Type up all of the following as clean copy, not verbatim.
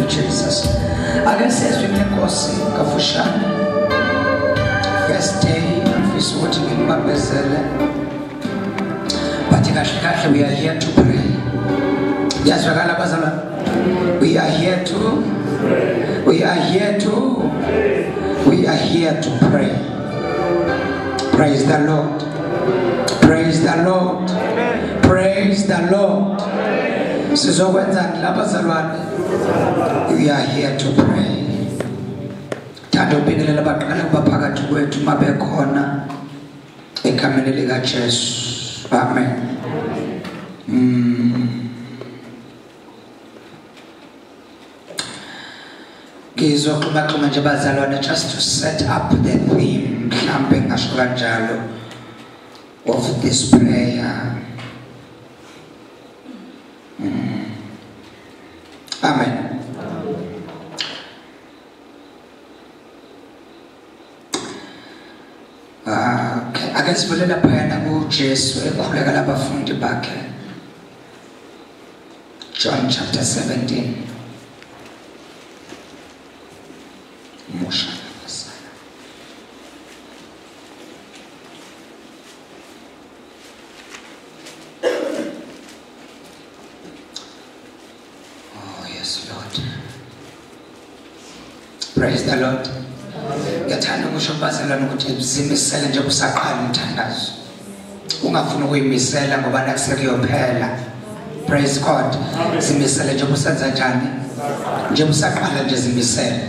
you, Jesus. Ake sezwe lenkosi kafushane. First day ngifisa ukuthi nginibambezele. But kahle kahle we are here to pray. Yazwakala bazalwane? We are here to pray. We are here to pray. We are here to pray. Praise the Lord. Praise the Lord. Amen. Praise the Lord. Sizokwenzani lapha bazalwane? We are here to pray. Thanda ubingelela abaqala kuba phakathi kwethu mabekhona egameni lika Jesu. Amen. Ngizoxhuma nje bazalwane just to set up the theme mhlambe ngasho kanjalo of this prayer. Amen. Okay, ake sivule laphayana kuJesu ekhuleka labafundi bakhe. John chapter 17. Musha. Oh yes, Lord. Praise the Lord. Ngiyathanda ukusho bazalwane ukuthi zimisele nje usaqala umthandazo. Ungafuni ukuyimisela ngoba nakusekuyophela. Praise God. Zimisele nje usenza njani? Nje usaqala nje zimisele.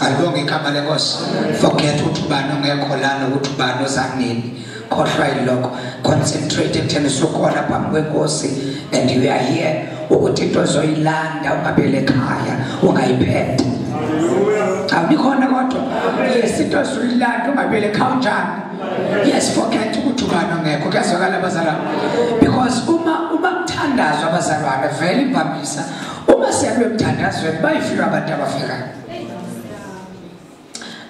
Alibonge igama lenkosi. Forget ukuthi ubani ongekho lana ukuthi ubani ozanini. Khohlwa yilokho. Concentrate ekutheni usukhona phambi kwenkosi and you are here ukuthi into ozoyilanda ungabele ekhaya ungayiphethe. Awukhona kodwa. Yes, into ozoyilanda ungabele ekhaya unjani? Yes, forget ukuthi ubani ongekho. Kuyazwakala bazalwane. Because uma kuthandazwa abazalwane vele imvamisa uma siyalwe emthandazweni bayifika abantu abafikayo.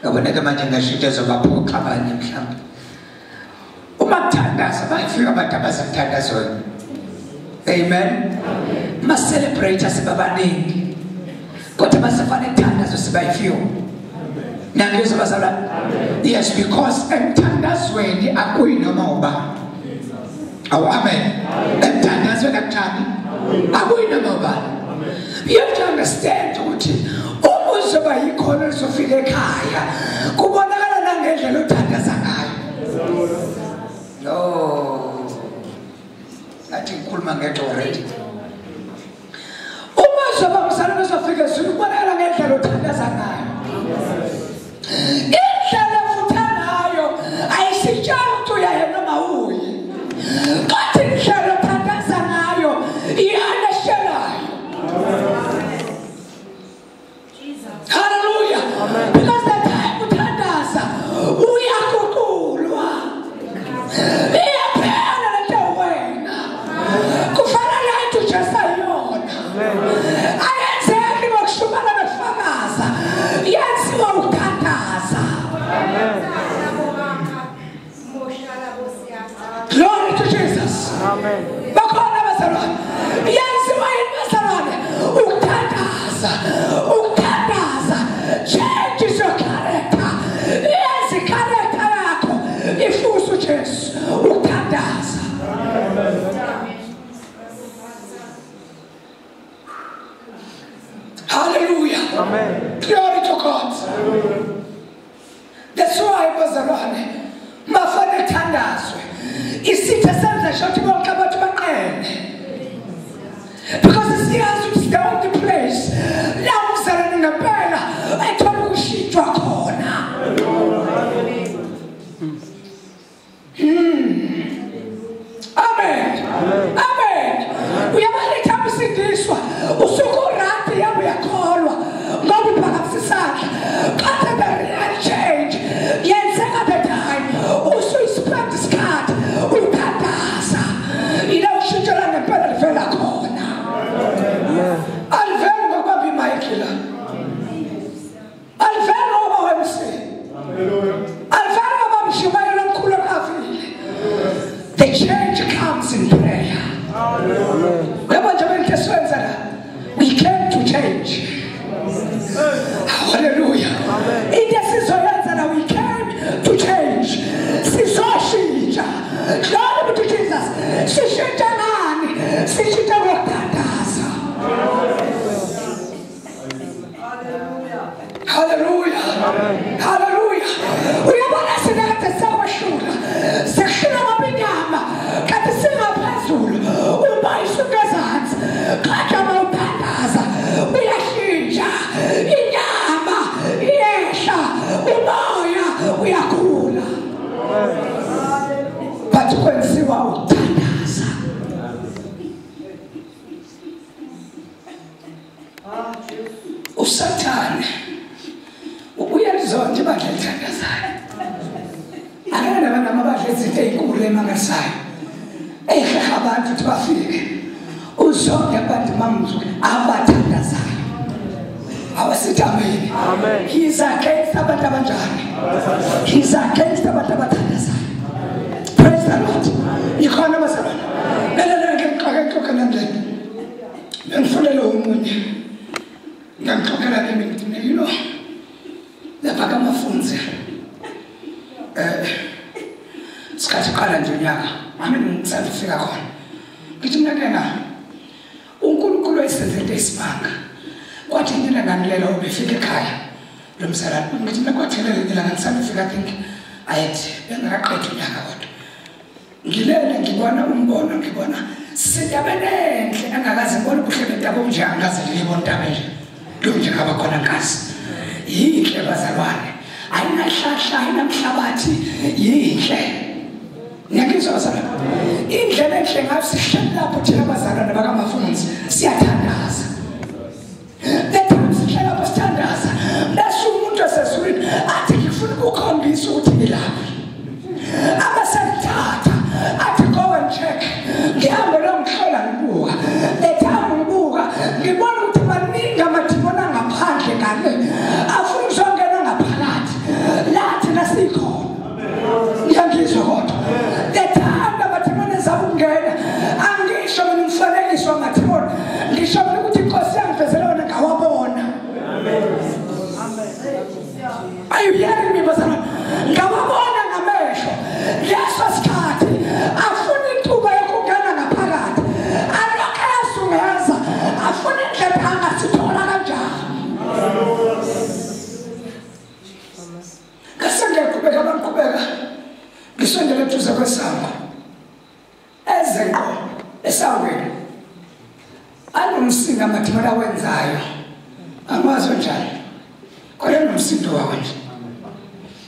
Ngaboneke manje ngasho ezobaphoxa abanye mhlawumbe. Uma kuthandaza bayifika abantu abasemthandazweni. Amen. Ma celebrate sibabaningi. Kodwa masifane kuthandazo sibayifika. Nangizwe bazalwane. Yes, because emthandazweni akuyi noma ubani. Awu amen. Emthandazweni akuthandi akuyi noma ubani. You have to understand ukuthi uzoba yikhona lisofika ekhaya kubonakala nangendlela othandaza ngayo. No, athi ngikhuluma ngedwa already. Uma uzoba msalwane uzofika ezulwini kubonakala ngendlela othandaza ngayo. Indlela ofutha ngayo ayisitshela ukuthi uyaye noma uyi, kodwa indlela othandaza ngayo iyaneshelayo. Hallelujah. Amen. Because the time uthandaza uyaguqulwa. Iyaphela lento wena. Kufanele into Jesu ayona. Ayenzeki ngokushumana nokufakaza. Yenziwa ukuthandaza. Amen. Glory to Jesus. Amen. Bakhona bazalwane. Yenziwa yini bazalwane? Ukuthandaza. Changes your character. Yes, character yakho ifusa uJesu ukuthandaza. Hallelujah. Amen. Glory to God. That's why bazalwane mafane thandazwe. Isitha senza shothi bonke abantu baqene. Because siyazi it's the only place la umzalwane ngempela ethola ukushintshwa khona. Amen. Amen. Uyabaletha usindiswa usuku rati yabo uyakholwa ngoba uphakamisa isandla. Kodwa the real change yenzeka the time usuyispend isikhathi uthandaza. Ila ushintsho la ngempela livela khona. uSathane uyalizonda ibandla elithandazayo. Akana nabantu amabandla ezinto ey'nkulu emangalisayo eheha abantu ukuthi bafike. Uzonke abantu mamzwe abathandazayo. Awasithi amen. Amen. He's against abantu abanjani? He's against abantu abathandazayo. Praise the Lord. Ikhona bazalwane. Lelele ke ngixoxe namhlanje. Bengifunele omunye. Ngangixoxela kimi ngithi you know lapha kaMafunze sikhathi qala nje unyaka ami ngisafika khona. Ngithi mina ke na uNkulunkulu wayesenze into esimanga. Kwathi mina ngangilela ubefika ekhaya lo mzalwane ngithi mina kwathelela ilanga ngisafika think ayithi bengakaqedi unyaka kodwa ngilele ngibona umbono ngibona sindabeni enhle engakaze ngibone ubuhle bentaba obunje angikaze ngiyibone intaba enje lo nje ngaba khona nkazi yinhle bazalwane ayinahlahla ayinamhlabathi yinhle. Ngiyakizwa bazalwane indlela enhle ngayo sihleli lapho thina bazalwane bakaMafunzi siyathandaza. Sihleli lapho sithandaza bese umuntu osezulwini athi ngifuna ukukhombisa ukuthi ngilaphi abasengithatha athi go and check. Ngihambe lo ngihlola ngibuka lethanga ngibuka ngibona ukuthi maningi amadimoni angaphandle ngale afuna ukuzongena ngaphakathi la thina sikhona. Ngiyangizwa kodwa lethanga amadimoni ezama ukungena angisho mina umfanekiso wamadimoni ngisho mina ukuthi inkosi yangivezela wona ngawabona. Are you hearing me bazalwane? Ngawabona ngamehlo. Leso sikhathi afuna intuba yokungena ngaphakathi alokho ayasungeza afuna indlela angasithola kanjani. Ngase ngiyaqhubeka bangiqhubeka ngisondele eduze kwesango eze ngqo esangweni anomsindo amadimoni awenzayo angwazi kanjani kodwa nomsindo wawo nje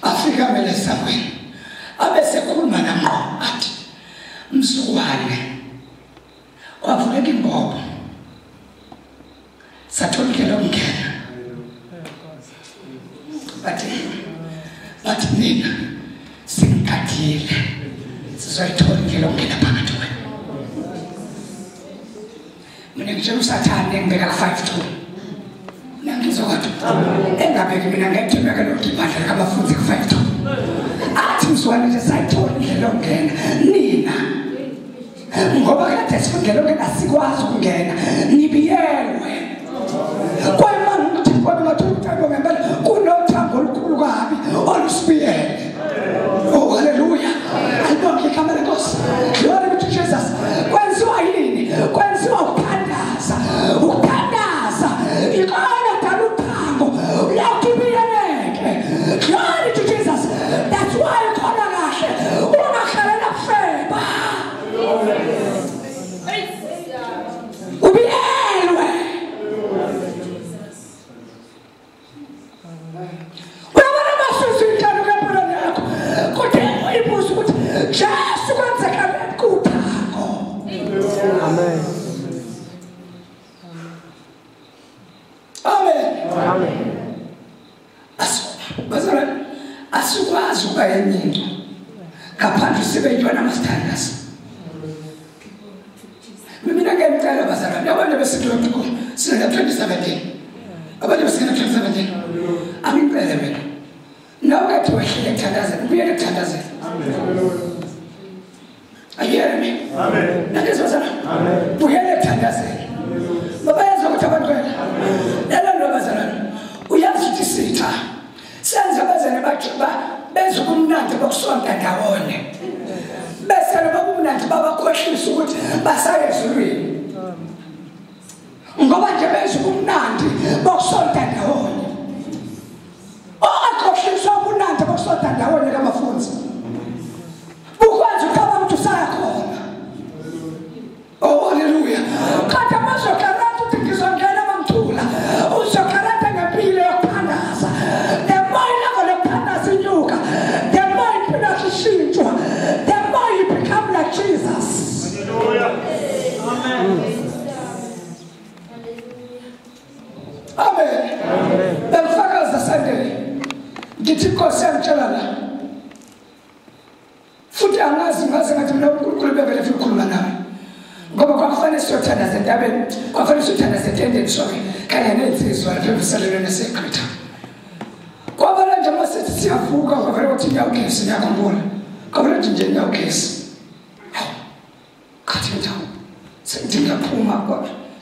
afika mele esangweni abesekhuluma nangqo athi mzukwane kwavuleka imbobo sathola indlela yokungena bathi nina singikhathile sizoyithola indlela yokungena phakathi kwenu. Mina ngitshela uSathane engibeka ku-5-2 nangizwa kodwa engabeki mina ngethembeke lokhu ibandla likaMafunzi ku-5-2 athi mzukwane nje sayithola indlela yokungena nina ngoba kade sifuna indlela yokungena sikwazi ukungena nibiyelwe. Kwayimanga ukuthi kwabe ngathi uthango ngempela kunothango olukhulu kabi olusibiyele. Oh haleluya, alibonke igama lenkosi. Glory be to Jesus. Kwenziwa yini? Kwenziwa ukuthandaza. Ukuthandaza ikona dala uthango liyakubiyeleke. Glory to Jesus. That's why ukhona kahle ungahlalela kufeba ubiyelwe. Uyabona masusu inhlalo empilweni yakho kodwa uyibuza ukuthi Jesu kwenzakaleni kuthango. Amen. Amen. Amen. Bazalwane asikwazi ukuba enye into ngaphandle sibe yintwana masithandaza. Mina ngiyamcela bazalwane abantu besithi sina 2017 abantu besingena 2017 angicele mina nawe kathi wehlele ekuthandazeni ubuyele ekuthandazeni. Are you hearing me? Amen. Nangizwa bazalwane? Amen. Buyele ekuthandazeni. Babayezwa ukuthi abantwana lelo bazalwane uyazi ukuthi sitha senze abazalwane bathi benza ubumnandi bokusonta ndawonye bese lobumnandi babakhohlisa ukuthi basaye ezulwini ngoba nje benza ubumnandi bokusonta ndawonye. Ongakhohliswa ubumnandi bokusonta ndawonye kaMafunzi bukwazi ucabanga ukuthi usaya khona. Oh haleluya. Kanti amazokarata ukuthi ngizongena bangithula uzokarata ngempilo yokuthandaza. The more level yokuthandaza inyuka the more impilo yakho ishintshwa the more you become like Jesus. Hallelujah. Amen. Amen. Bengifakaza Sunday. Ngithi inkosi yangitshela la. Futhi angazi ngaze ngathi mina uNkulunkulu bevele efuna ukukhuluma nami. Ngoba kwakufanele siyothandaza entabeni, kwakufanele siyothandaza etendeni sonke kanye nensizwa lapha evuselelweni eseGreater. Kwavela nje masithi siyavuka kwavela ukuthi ngiyawugesi ngiyakhumbula. Kwavela nje nje ngiyawugesi. Hawu. Khathi ngithawu. Sengithi ngiyaphuma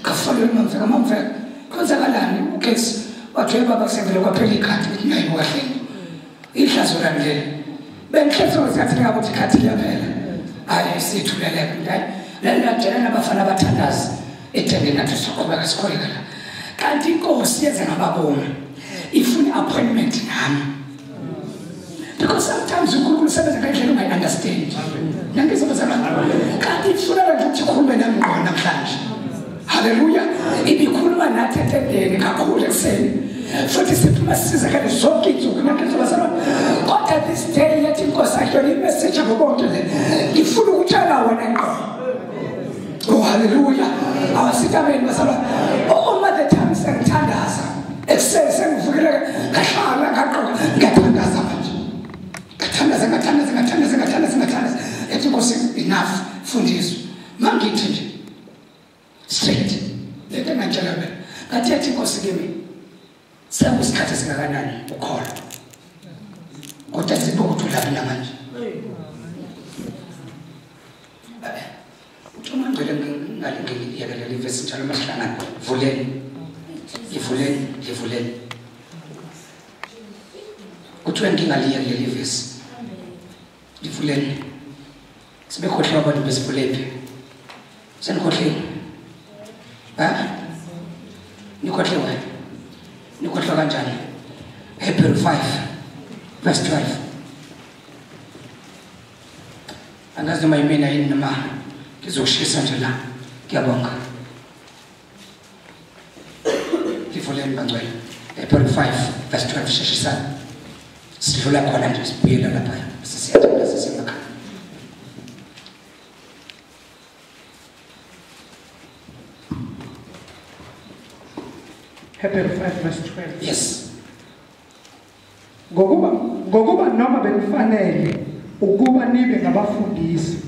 ngafonela uMamveka, Mamveka. Kwenzakalani ugesi? Wathi baba sevele kwaphela ikhadi ngithi nayi kahleni. Ihlazo lami leli. Bengihlezi ngesikhathi ngabe ukuthi ikhadi liyaphela. Hayi sithuleleke hayi. Lelajela abafana abathandazi etendeni nathi siqhubeka sikhuleka la. Kanti inkosi yenza ngababomi. Ifuna appointment nami. Because sometimes uNkulunkulu usebenza ngendlela ungayi-understand. Nangizwa bazalwane. Kanti ifuna nje ukuthi ikhulume nami ngqo namhlanje. Hallelujah. Ibikhuluma nathi etendeni kakhulu ekuseni. Futhi siphuma sisizakale zonke izinsuku nangizwa bazalwane. Kodwa this day yathi inkosi ahlole imessage yabo bonke le. Ngifuna ukutshela wena ngqo. Oh hallelujah. Awasitameni bazalwane. Uma the time sengithandaza ekuseni sengivukile ngahlala ngaqoka ngathandaza manje. Ngathandaza ngathandaza ngathandaza ngathandaza ngathandaza. Yathi inkosi enough fundiswa. Mangithi nje straight. Lento ngantshela mina. Ngathi yathi inkosi kimi sekusikhathi singakanani ukholwa. Kodwa sibuka ukuthi ulaphi namanje. Uthi ngicela ngalingiyekele ivesi njalo masihlangana vuleni. Ivuleni, ivuleni. Kuthiwe ngingaliyeki leli vesi. Ivuleni. Sibekhohlwa abantu besivulephi. Senikhohliwe. Ha? Nikhohliwe. Nikhohlwa kanjani? Hebrew 5 verse 12. Angazi noma yimina yini noma ngizokushisa nje la. Ngiyabonga. Livuleni bangcwele. Hebrew 5 verse 12 sheshisana. Sidlula khona nje sibuyela lapha. Sisiyathola sisemakhaya. Hebrew 5 verse 12. Yes. Ngokuba noma bekufanele ukuba nibe ngabafundisi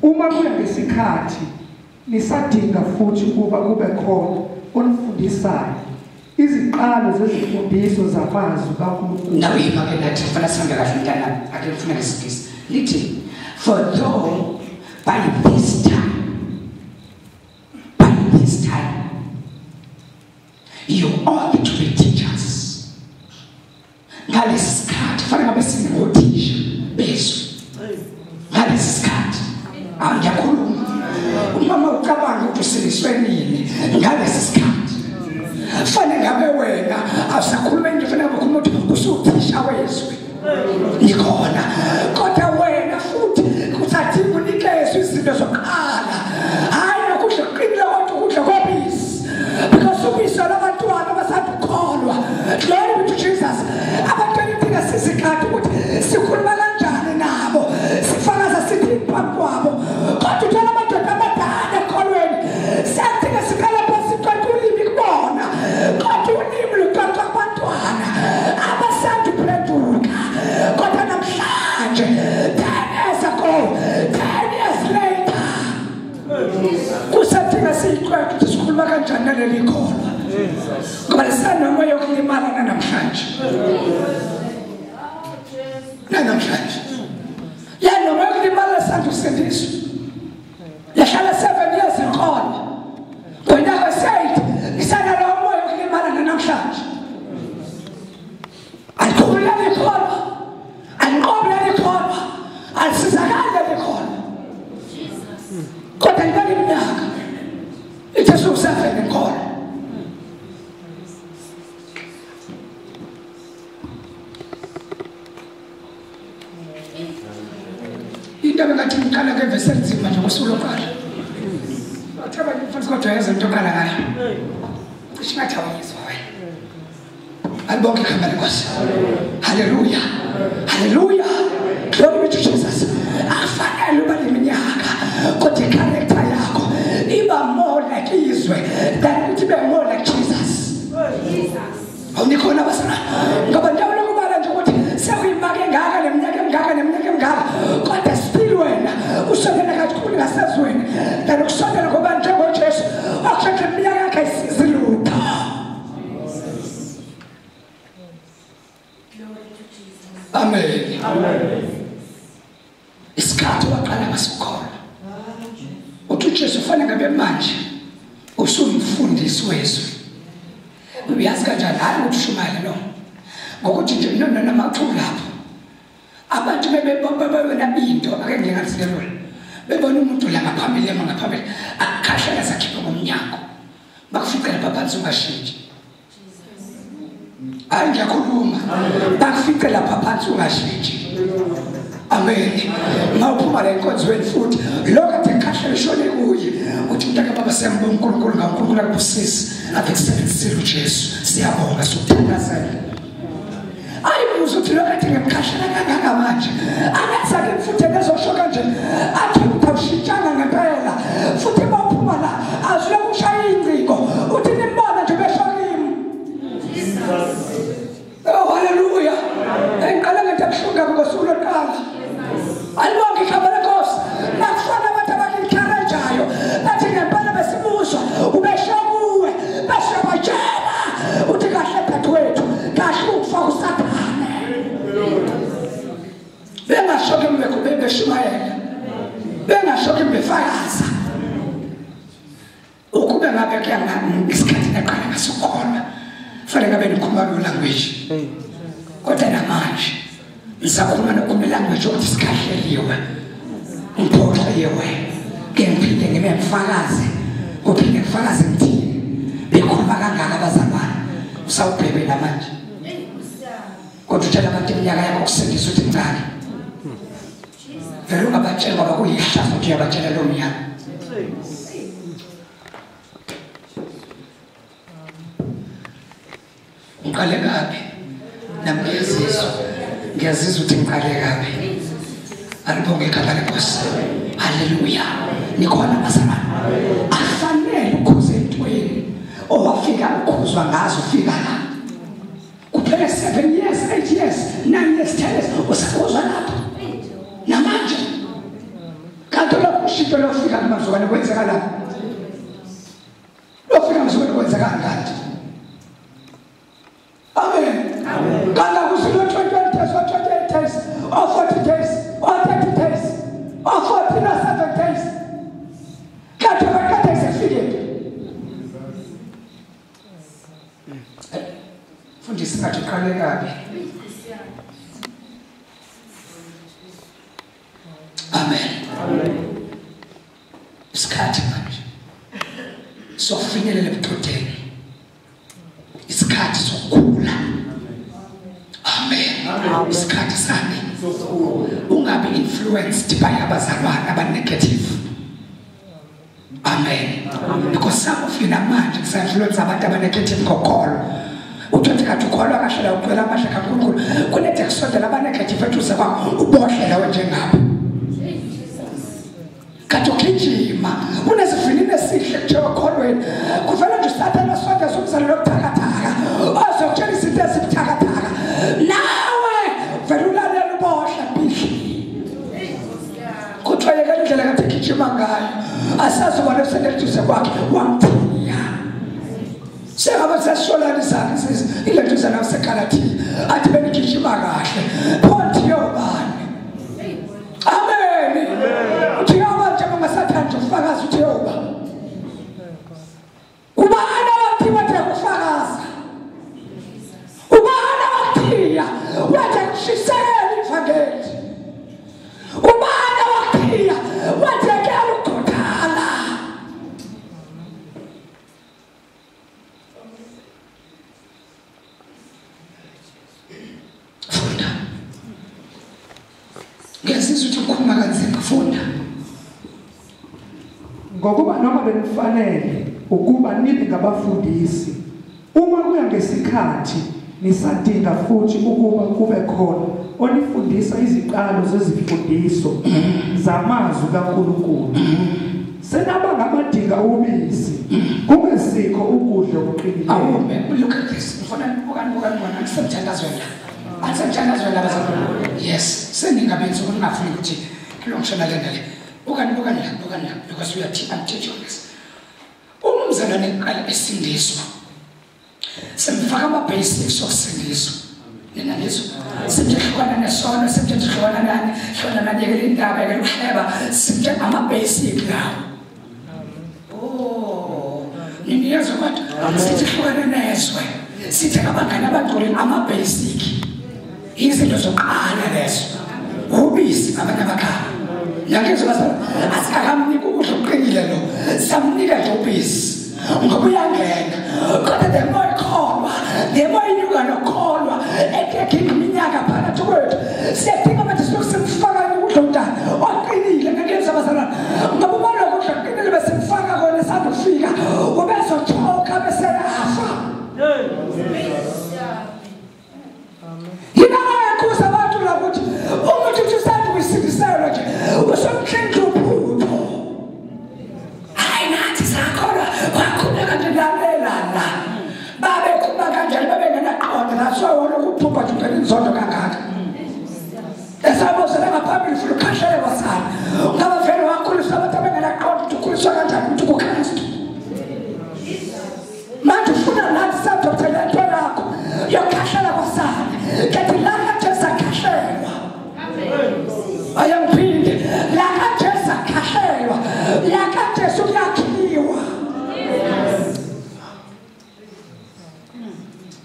uma kuya ngesikhathi nisadinga futhi ukuba kube khona onifundisayo iziqalo zezifundiso zamazwi kaNkulunkulu. Nawe yima ke nathi kufanele sihambe kahle mntanami, ake ngifune ngesingisi. Lithi for though by this time you ought to be teachers. Ngalesi sikhathi kufanele ngabe singothisha bezwe. Ngalesi sikhathi ngiyakhuluma. Umama ucabanga ukuthi usiliswe nini ngalesi sikhathi. Fanele ngabe wena awusakhuluma into fanele ngabe ukhuluma ukuthi usuthisha wezwe. Nikhona. Kodwa wena futhi kusadinga unikezwe izinto zokuqala. Hayi nokudla kuqinile kodwa ukudla kobisi. Because ubisi labantwana basandukholwa. Glory be to Jesus. Abantwana idinga sisikhathi ukuthi sikhuluma kanjani nabo. Sifakaza sithi phambi kwabo. Kodwa uthola amadoda amadala ekholweni. Siyadinga siqala phansi siqale ulimi kubona. Kodwa ulimi luxoxa kubantwana abasanduphenduka. Kodwa namhlanje 10 years ago, 10 years later. Kusadinga siyiqwethe ukuthi sikhuluma kanjani naleli kholwa. Ngoba lisanomoya wokulimala namhlanje. Namhlanje. Yanomoya wokulimala sandusindiswa. Yahlala 7 years inkolo. Ngonyaka said ngisanalo moya wokulimala namhlanje. Alikhulumi leli kholwa. Alinqobi leli kholwa. Alisizakali leli kholwa. Kodwa libeka iminyaka. Ithe sukusafela inkolo. Into bengathi ngiqala ngevesi enzima nje ngosuku lokuqala. Bathi abanye mfundisi kodwa yazi into oqala ngayo. Cishe ngathi awuyizwa wena. Alibonke igama lenkosi. Hallelujah. Hallelujah. Glory be to Jesus. Akufanele uba neminyaka kodwa i-character yakho iba more like izwe than ukuthi ibe more like Jesus. Awunikhona abazalwane ngoba njalo kubala nje ukuthi sekuyimaka engaka neminyaka emingaka neminyaka emingaka kodwa still wena usondela kakhulu ngasezweni than ukusondela ngoba njengoJesu okusho iminyaka yakhe ayisizi lutho. Amen. Amen. Isikhathi waqala ngasukholwa. Uthi uJesu ufanele ngabe manje usumfundisi wezwi. Uyazi kanjani hayi ukushumayela lo ngokuthi nje noma lapho abantu bebona into ake ngingazikelula bebona umuntu la ngaphambili ema ngaphambili akukhahlela sakhipha ngomnyango bakuficela phansi ungashintshi. Hayi ngiyakhuluma bakuficela phansi ungashintshi. Amen. Mawuphuma la enkonzweni futhi lokho athi khahlela shone kuye uthi mntaka baba siyambonga uNkulunkulu ngaNkulunkulu akubusise akusebenzisile uJesu siyabonga sokuthandazela. Ayibuza uthi lokho athi ngimkhahlela kangaka manje akathake futhi nezosho kanje athi uthawushintshana ngempela futhi mawuphuma la azule kushaya ingcingo uthi nimbona nje besho kimi. Oh hallelujah. Ngiqala ngento ebuhlungu kabi ngosuku lokuqala. Alibonke igama lenkosi. Nakufana abantu abaku-encourage-ayo bathi ngempela besibuzwa ubesho kuwe besho batshela uthi kahle dadewethu kahle ukufaka uSathane. Bengasho ke beshumayela bengasho ke befakaza ukube ngabe isikhathi naqala ngasukholwa fanele ngabe nikhuluma lo language kodwa namanje ngisakhuluma nokhuluma language ukuthi sikhahleliwe ngiphoxeliwe ke ngiphinde ngibe mfakazi uphinde ngifakaze ngithini bekhuluma kangaka abazalwane usawubhebe namanje kodwa utshela abantu iminyaka yakho kusindisa ukuthi mncane vele ungabatshela ngoba kuyihlazo ukuthi uyabatshela lo mnyaka. Ngiqale kabi nami ngiyazizwa ukuthi ngiqale kabi. Alibonge igama lenkosi. Haleluya. Nikhona bazalwane. Afanele ukhuze entweni owafika ukhuzwa ngazo ufika la kuphele 7 years 8 years 9 years 10 years usakhuzwa lapho namanje kanti lokho ushintsho lofika kumazwana kwenzeka lapho lofika mzukwane kwenzeka kanti. Amen. Amen. Kanti kusilo 21 days or 28 days or 40 days or 30 days or 47 days. Kanti bakade sefikile. Fundisi ngathi uqale kabi. Amen. Amen. Isikhathi manje sokufinyelela ebudodeni. Isikhathi sokukhula. Amen. Isikhathi sami ungabe influenced by abazalwane aba-negative. Amen. Because some of you namanje kusa-influence abantu aba-negative ngokholo. Uthi kathi ukholwa kahle la ugcwele amandla kaNkulunkulu kunede kusondela aba-negative eduze kwakho ubohle lawe njengabo. Kanti ugijima unesivinini esihle njengokholweni kuvele nje uSathane asondeze umzalwane obuthakathaka ozokutshela izinto ezibuthakathaka nawe vele ulalela ubohle bihli. Kuthiwa yekela indlela kade egijima ngayo asazi ubani osendele eduze kwakhe wamthiya. Sengabe sesisolana izakhe ilethuze naseGalathiya athi benigijima kahle pho thiye ubani. Amen. Uthi abantu abangasathanda nje ufakaza uthi yoba ubani wathi wathi ufakaza ubani wathiya wathi kushisekela ivangeli ubani wathiya wathi akela ukukhuthala. Funda. Ngiyazizwa ukuthi ukhuluma kanzima. Funda. Ngokuba noma benifanele ukuba nibe ngabafundisi uma kuya ngesikhathi nisadinga futhi ukuba kube khona onifundisa iziqalo zezifundiso zamazwi kaNkulunkulu. Senaba ngabadinga ubisi kungesikho ukudla okuqinileyo. Look at this. bukani semthandazweni la. Asemthandazweni la bazalwane. Yes, seningabenzi ukuthi ngafuni ukuthi kulongishona le ndale. Bukani la because we are I'm teaching this. Uma umzalwane eqala esindiswa, simfaka ama basics okusindiswa. Nina ngizwa? Simthe hlukana nesono, simthe hlukana nani, hlukana nani yekela indaba yekela ukuhleba, simthe ama basic lawo. Oh, niyezwa kodwa sithi hlukana nezwe, sithi abangani abangcolile ama basic. Izinto zokuqala lezo. Ubisi abantu abakhala. Ngiyakuzwa bazalwane, asikakamniki ukudla okuqinile lo, samnika nje ubisi. Ngoba uyangena. Kodwa the more ikholwa, the more inyuka nokholwa, ekekinga iminyaka phakathi kwethu. Siyadinga manje silokhu simfaka ukudla umntana oqinile. Ngiyakuzwa bazalwane, ngoba uma lokho ukudla okuqinile besimfaka kona esanda kufika, ubezochoka bese afa. Yingakho abantu la ukuthi umuntu uthi usanda kuyisindiselwa nje usomkhenhle uphutho. Hayi nathi sakholwa kwakhuleka nje lalela la. Babekhuluma kanjani babengenaqonda that's why wona ukuphupha nje ugcina inzondo kangaka. Esabozela ngaphambili futhi ukhahlele wasana. Ungaba vele wakhuliswa abantu abengenaqonda ukuthi ukhuliswa kanjani umuntu kuKristu. Manje ufuna nathi sadokotela lento yakho yokhahlela kwasana. Kanti la kaJesu akhahlelwa. Ayangiphinde la kaJesu akhahlelwa. La kaJesu kuyakhiwa.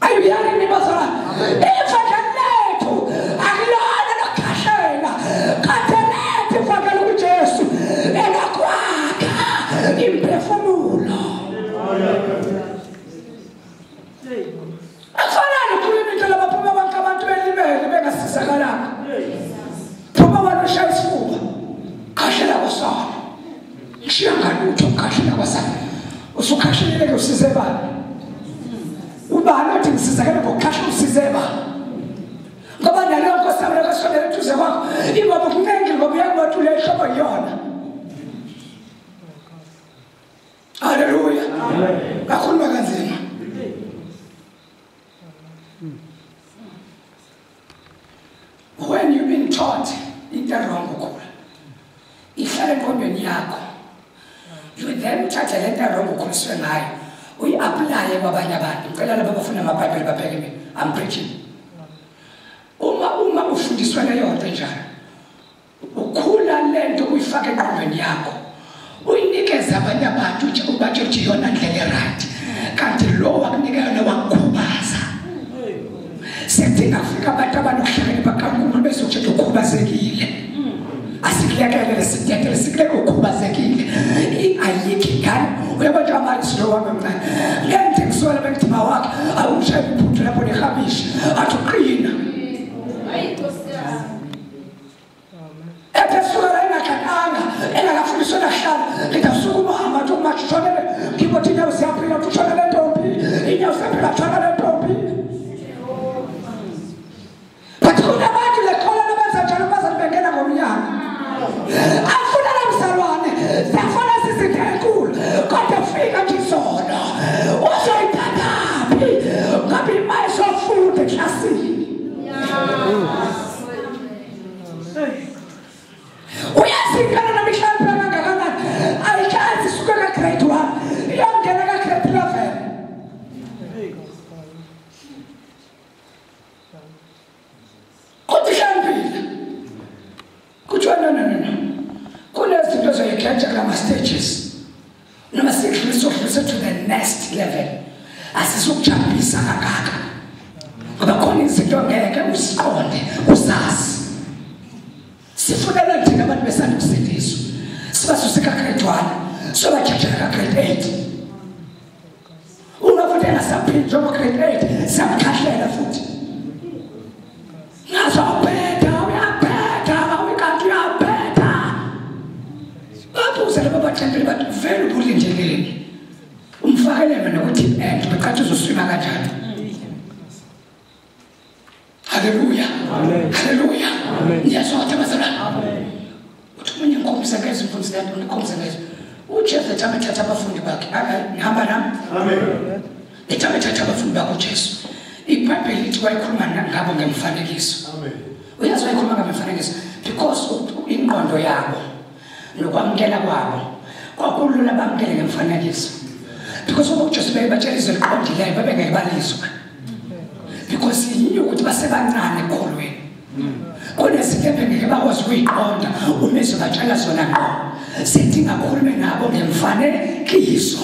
Ayuyani nibazalwane. Ivangeli lethu akulona lokukhahlela. Kanti lethu ivangeli kuJesu elakwakha imphefumulo. Afanele ukhuluma into labaphuma bonke abantu belimele bengasizakalanga. Phuma abantu ushaya isifuba. Khahlela kwasana. Ngishiya ngalutho ukhahlela kwasana. Usukhashelile ke usize bani? Ubani othi ngisizakele ngokukhahlela usize bani? Ngoba naleyo nkosi yami lekasondela eduze kwakho ingoba kunengi ngoba uyakubathi uyayihlobo yona. Haleluya. Kakhuluma kanzima. When you've been taught into wrong ukhula, ihlala engqondweni yakho. You then uthathe le nto wrong ukhuliswe ngayo, uyi-applye kwabanye abantu. Ngicela laba abafuna amaBhayibheli babheke mina. I'm preaching. Uma ufundiswa leyo nto njalo, ukhula le nto uyifake engqondweni yakho, uyinikeze abanye abantu ubatshele ukuthi iyona ndlela e-right. Kanti lo wakunika yona wakukhubaza. Siyadinga kufika abantu abanokuhlakanipha kakhulu bezokutshela ukhubazekile. Asikulekele lesinyathelo sikuleke ukhubazekile. Ayikho ingane uyabona nje amanje lo wami mncane. Ngeke ngisuke bengithi mawakhe awumshaye iphuthu lapho nehabishi athi uqina. Ethi suka la engakhananga engakafundiswa nakuhlala ngithi asukuma uhamba athi umashonele ngibothi inyawo ziyaphila uthi ushonele ntombi inyawo ziyaphila ushonele ntombi. But kunabantu lekhola labenza njalo bazali bengena ngomnyaka. Afuna la mzalwane siyafana sizinto enkulu kodwa fika nje izolo uzoyithathaphi ngabe imali sofunda eklasini. Uyazingana namhlanje kangakanani ayikazi isuka ka grade 1 iyongena ka grade 11. Kodwa ihlambile. Kuthiwa no. Kunezinto ozoyikhetha kulama stages. Noma sikudlulisa to the next level. Asizukujabulisa kangaka. Ngoba khona izinto ngeke usiqonde usazi. Sifunela thina abantu besanda ukusindiswa. Sibasuse ka grade 1, sobatshatshela ka grade 8. Uma futhi engasaphili njengoba grade 8, siyamkhahlela futhi. Ngazobheda, uyabheda, ukanti uyabheda. Babuze laba bathembele bathi vele ubulindeleni. Umfakele mina ukuthi end becathi uzoswima kanjani. Haleluya. Haleluya. Ngiyazwa bazalwane. Amen. Uthi umunye ngikhombisa ngezwe mfundisi lento ngikhombisa ngezwe. uJesu ethatha abafundi bakhe. Ngihamba nami. Amen. Ethatha abafundi bakhe uJesu. iBhayibheli lithi wayikhuluma ngabo ngemfanekiso. Amen. Uyazi wayikhuluma ngemfanekiso because ingqondo yabo nokwamukela kwabo kwakulula bamukele ngemfanekiso. Because uma uJesu bebatshela izwi eliqondileyo babengeke balizwe. Because yiyo ukuthi basebancane ekukholweni. Kunezinto ebengeke bakwazi ukuyiqonda uma ezobatshela zona ngqo. Sidinga khulume nabo ngemfanekiso.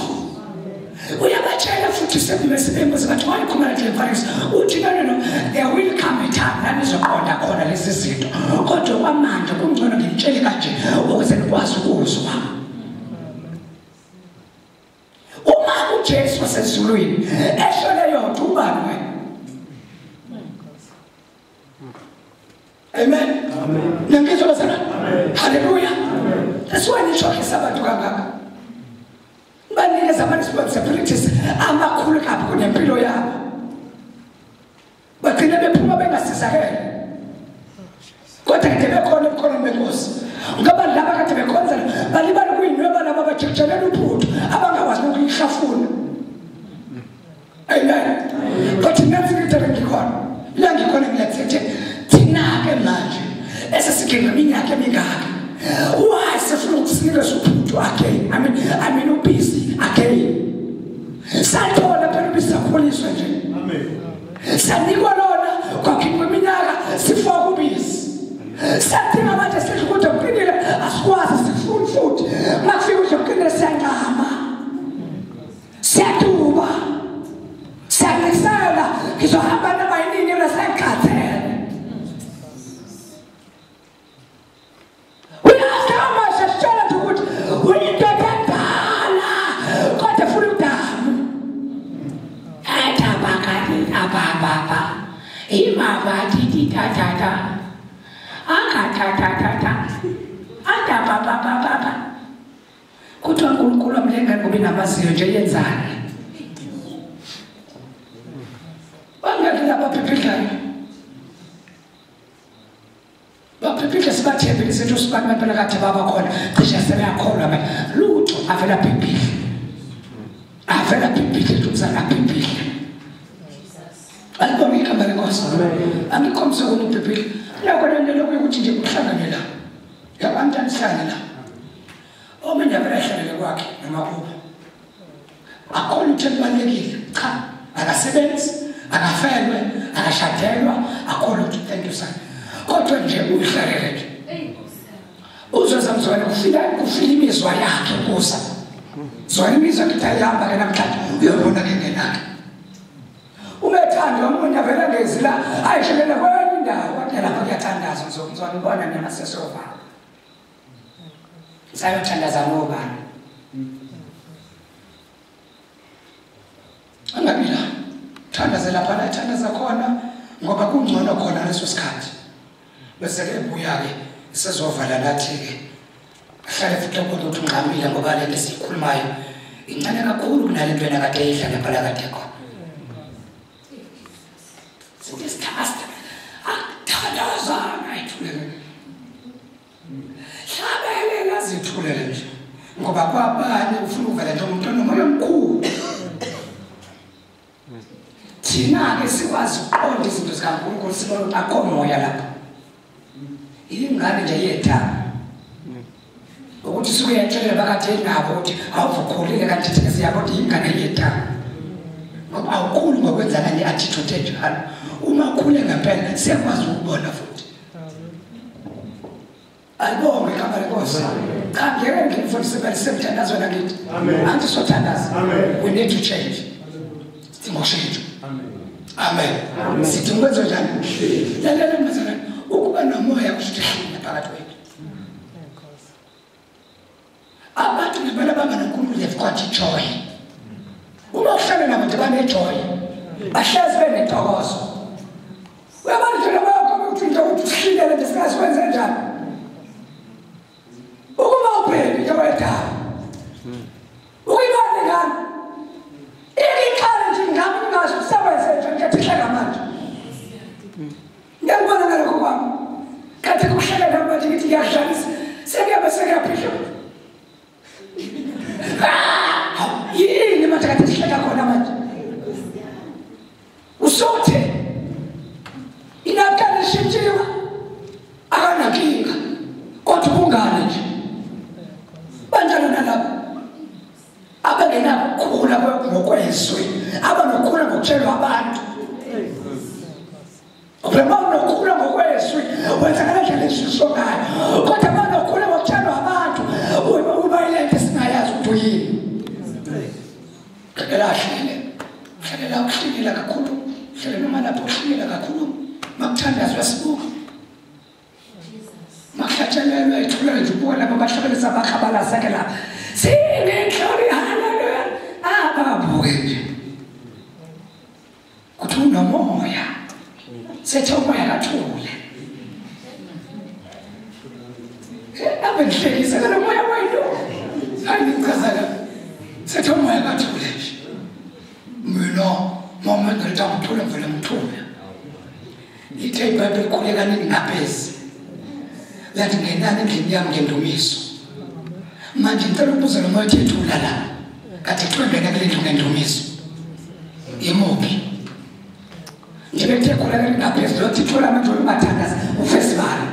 Uyabatshela futhi sebembuza bathi wayikhuluma ngemfanekiso. Uthi no, there will come a time la nizoqonda khona lezi zinto. Kodwa kwamanje kungcono ngimtshele kanje ukuze nikwazi ukuzwa. Uma uJesu wasezulwini esho leyo nto ubani wena? Amen. Amen. Niyangizwa bazalwane? Amen. Hallelujah. Amen. That's why nitshokhisa abantu kangaka. Banikeza ama-responsibilities amakhulu kabi kunempilo yabo. Bagcina bephuma bengasizakele. Kodwa kade bekhona ebukhoneni benkosi. Ngoba laba kade bekhonza balibala ukuyinweba laba abajikijelela uphuthu abangakwazi nokuyihlafuna. Amen. But nansi into engikhona. La ngikhona ngiyathethe thina-ke manje esesiginqa iminyaka emingaka. Why sifuna ukusinikeza uphuthu again? I mean ubisi again. Sathola phela ubisi sakhuliswa nje. Amen. Sanikwa lona kwakhipha iminyaka sifaka ubisi. Sadinga manje sidla ukudla okuqinile asikwazi sifuna futhi. Makufika ukudla okuqinile siyancama. Siyaduba. Siyanisela ngizohamba noma yinini la sengikhathele. Uyazama sesitshela nje ukuthi uyindoda endala kodwa funa udamu. Atabakati abababa. Imabati tatata. Akatatata. Atabababa. Kuthiwa uNkulunkulu amlengane ngoba inamaziyo nje yenzani? Bangaki laba baphiphidlayo? Baphiphidla sibathembile izinto sibani bantwana kade babakhona cishe sebeyakholwa manje. Lutho avela aphiphidle. Avela aphiphidle umzali aphiphidle. Alibonge igama lenkosi. Angikhombise kona uphiphidle. Nakho lento lokhu ukuthi nje kuhlangane la. Yabantu anihlangane la. Omunye avela ehlalele kwakhe noma kubo. Akho lutho olubalulekile. Cha, akasebenzi. Akafelwe, akashadelwa, akho lutho. Thank you son. Kodwa nje uyihlalele nje. Uzoza mzwana kufika imizwa yakhe kusa. Zwana imizwa ngithi ayihamba ke namhlanje uyobona ke ngenakhe. Umethandi omunye avela ngezi la ayishelela kwenye indawo wathi lapha kuyathandazwa ngizokuzwana ubona nina sesovala. Sayothandaza nobani? Angabi la. Thandaze lapha la thandaza khona ngoba kungcono khona leso sikhathi. Bese ke ebuya ke sezovala nathi ke ahlale futhi kodwa uthi ungqamile ngoba lento esikhulumayo incane kakhulu kunalento yena kade eyidla ngempela kade khona. Sithi sithasta akuthandaza ayithulele. Hlabelela zithulele nje ngoba kwabanye ufuna ukuvela nje umuntu onomoya omkhulu. Thina-ke sikwazi ukuqonda izinto zikaNkulunkulu sibona ukuthi akho moya lapha. Ingane nje yethanga. Ukuthi suke yatshelela bakade nabo ukuthi awuvukhulile kanti thina siyabona ukuthi ingane yethanga. Ngoba awukhuli ngokwenza kanye attitude enjalo. Uma ukhule ngempela siyakwazi ukubona futhi. Alibonge igama lenkosi. Cha ngeke ngifundise phela semthandazweni akithi. Anti sothandaza. We need to change. Sidinga ushintsho. Amen. Sidinga ukwenza njani? Lalela bazalwane, ukuba nomoya kusho ukuthi hlina phakathi kwethu. Abantu ngempela baba noNkulunkulu they've got joy. Uma uhlala nabo nje bane-joy. Bahlezi benentokozo. Uyabona nje lokho ukuthi into ukuthi uhlinele nje singazi kwenze njani. Ukuba ubheke into wedaba. Ukuyibona ingane. Iqala nje ingane ungazi usebenze nje ngithi hleka manje. Ngiyabona ngalokho kwami. Kade kuhleka manje ngithi ngiyadlalisa. Sekuyabe sekuyaphihla. Yini manje kade sihleka khona manje? Usuke Usothi inakana ishintshiwe akanankinga kodwa ubungane nje banjalo nalabo abangenako ukukhula ngokwezwi, abanokukhula ngokutshelwa abantu. Ngoba unokhula ngokwezwi wenza ngale ndlela esisho ngayo, kodwa banokhula ngokutshelwa abantu uba ilento esingayazi ukuthi uyini. Hlekela hlekela ukuhlikela kakhulu, hlekela noma lapho uhlikela kakhulu makuthandazwa sibuka makuhlatshelelwe ithula nje ubuka lapho bahlabelisa bakhabalazeke lapha singenhloli haleluya ababuke nje kuthi unomoya sethe umoya kathule abenhlekisa ngalo moya wethu hayi ngichazela sethe umoya kathule nje mina mama ngilitha ngithule vele ngithule ithe iBhayibheli khulekani ningaphezi yathi ngenani endlini yami ngendumiso. Manje ngicela ukubuza lo moya othethula la kade kuthiwe ngena kule ndlu ngendumiso imuphi? Nje bethe khulekani ningaphezi lothi thola manje ungathandaza uvesi bani?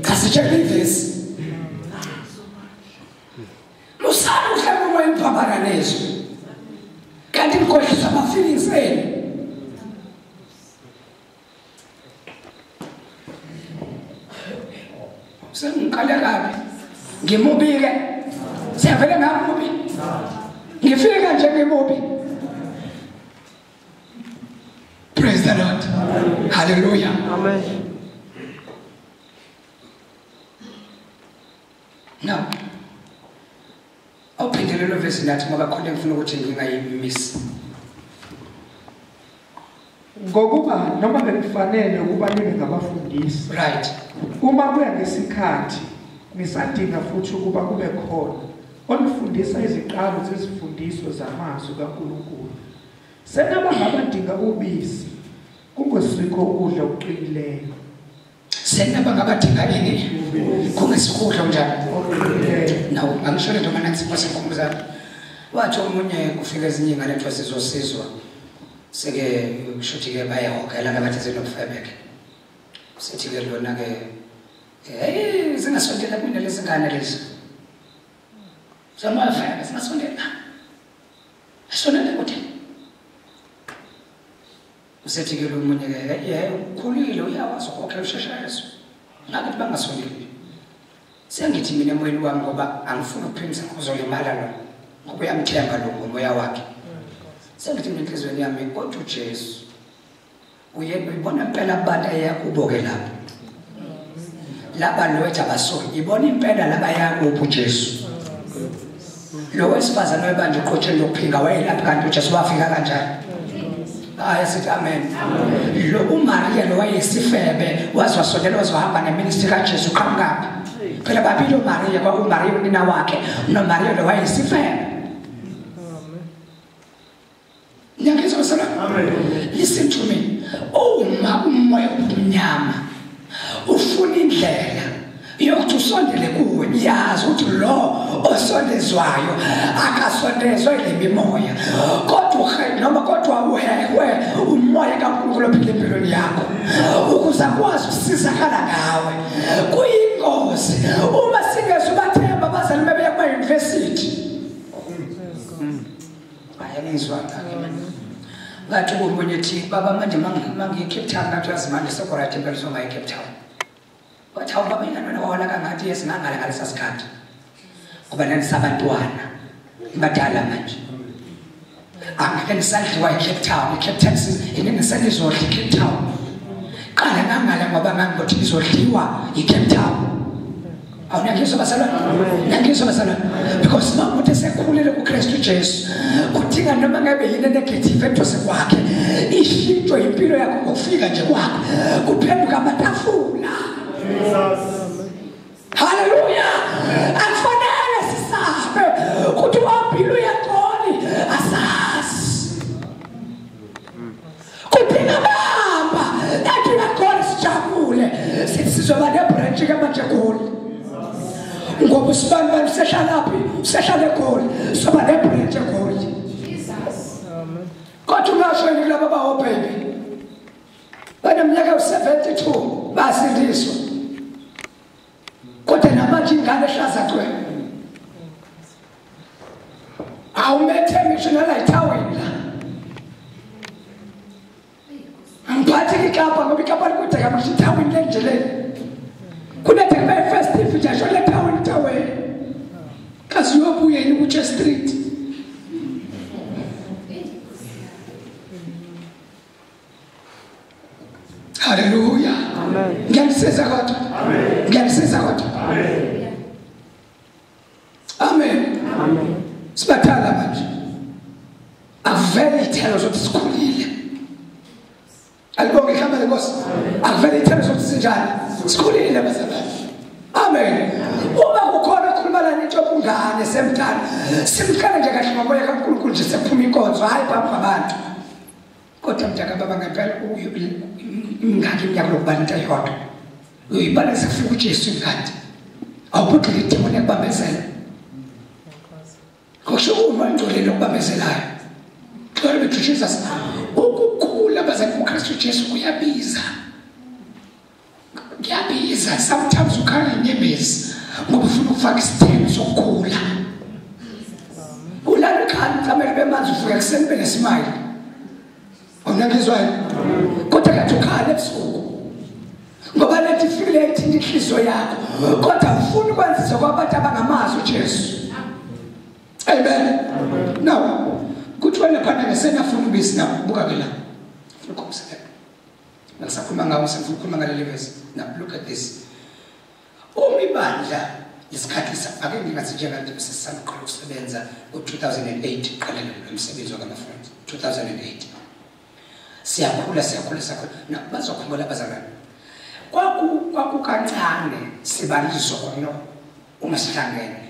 Cha sitshele ivesi. Musana uhlala umoya emphambana nezwi kanti nikhohlisa ama-feelings enu. Sengiqale kabi ngimubike siyavele ngamubi ngifika nje ngimubi. Praise the Lord. Hallelujah. Amen. Now awuphindele lo verse nathi ngoba khona ngifuna ukuthi ngingayimisi. Ngokuba noma bekufanele ukuba nibe ngabafundisi, right, uma kuya ngesikhathi nisadinga futhi ukuba kube khona onifundisa iziqalo zezifundiso zamazwi kaNkulunkulu. Senaba ngabadinga ubisi kungesikho ukudla okuqinileyo. Senaba ngabadinga ini kungesikho ukudla njani? Nawu angisho lento mana ngisipho senkhumuzana. Wathi omunye kufika ezinye ingane kuthiwa sizosizwa seke kushuthi ke bayahogela ngabathi zinobufebeke. Sithi ke lona ke hey zingasondela kumina lezi ngane lezi. Zamafebe zingasondela. Asondele kude. Usethi ke lo munye ke ukhulile uyawazi ukhokhela usheshayezo. Ngathi bangasondeli. Sengithi mina emoyeni wami ngoba angifuni ukuphimisa kuzolimala lo. Ngoba uyamthemba lo ngomoya wakhe. Sengithi mina enhliziyweni yami kodwa uJesu uyebona impela abantu eyakubo ke lapho. Laba lowethu abasoni ibona impela laba yakubo uJesu. Lo wesifazane webanje uqotsheni lokuphinga wayelapha kanti uJesu wafika kanjani? Hayi sithi amen. Lo uMaria lo wayesifebe waze wasondela wazohamba neministry kaJesu qhamukaphi. Phela babili uMaria kwakuMaria unina wakhe noMaria lo wayesifebe. Ngiyakuzwa sala. Amen. Listen to me. Uma umoya omnyama ufuna indlela yokuthi usondele kuwe, yazi ukuthi lo osondezwayo akasondezwa ile mimoya kodwa noma kodwa uhehwe umoya kaNkulunkulu ophila empilweni yakho ukuze akwazi ukusizakala ngawe. Kuyingozi uma singezwe bathemba abazali bebeya kuma-university. Ayangizwa ngathi komunye thi baba manje mangiye Cape Town ngathi yazi manje sekurathi impela songaye Cape Town. Wathi hawu baba ingane wena wawala kangathi yes ngangala ngalesa sikhathi ngoba nanisabantwana badala manje angeke nisadliwa iCape Town. iCape Town inengiselizodla iCape Town qala ngangala ngoba ngangithi izodliwa iCape Town. Awunangizwa bazalwane? Nangizwa bazalwane? Because uma umuntu esekhulile kuKristu Jesu kudinga noma ngabe yini negative eduze kwakhe ishintshwe impilo yakho ngokufika nje kwakhe kuphenduka amatafula. Hallelujah. Akufanele sisabe ukuthi uhambile uyagoli asazi. Kudinga bamba nathi uyagoli sijabule sithi sizoba nebranch ke manje egoli. Ngoba usibani bani usehlalaphi usehlala egoli soba nebranch egoli. Kodwa ungasho yini kulaba bawo baby 72 basindiswa. Kodwa namanje ingane ehlaza cwe. Awumethe ngisho nala ithawini la. Angiphathi ikapa ngoba ikapa likude kabi ithawini lenje le. Kunethe kube festive nje asho le thawini thawini. Kazi uyobuya yini ku Street. Hallelujah. Amen. Ngiyamsiza kodwa. Amen. Ngiyamsiza kodwa. Amen. Amen. Amen. Sibathanda manje. Avele ithelo zokuthi sikhulile. Alibonge igama lenkosi. Avele ithelo zokuthi sinjani? Sikhulile bazalwane. Amen. Uma kukhona okhuluma lana into obungane semntana, simqale nje kahle ngomoya kaNkulunkulu nje sephuma inkonzo, hayi phambi kwabantu. Kodwa mntaka baba ngempela imingaki iminyaka lokubala into eyodwa. Uyibala sekufika uJesu ingadi. Awubudli idemoni ekubambezela. Kusho uma ngcolile lokubambezelayo. Glory be to Jesus. Ukukhula bazalwane kuKristu Jesu kuyabiza. Kuyabiza. Sometimes ukhala inyembezi ngoba ufuna ukufaka isithelo sokukhula. Ulala ekhaya ucamele bemanzi uvuka ekuseni benesimile. Awunangizwayo? Kodwa kathi ukhala ebusuku. Ngoba lethi ifikile ithinta inhliziyo yakho. Kodwa ufuna ukwenzisa kwabantu abangamazi uJesu. Amen. Now, kuthiwa lapha ngesenafuna ubisi na buka ke la. Ufuna ukukhombisa. Ngisakhuluma ngawo sengifuna ukukhuluma ngaleli verse. Now look at this. Uma ibandla isikhathi ake ngingathi njengalento sesisaqala ukusebenza ngo-2008 qala lo msebenzi wakamaFriends 2008. Siyakhula siyakhula siyakhula. Na bazokhumbula abazalwane. Kwakukancane sibalizono uma sihlangene.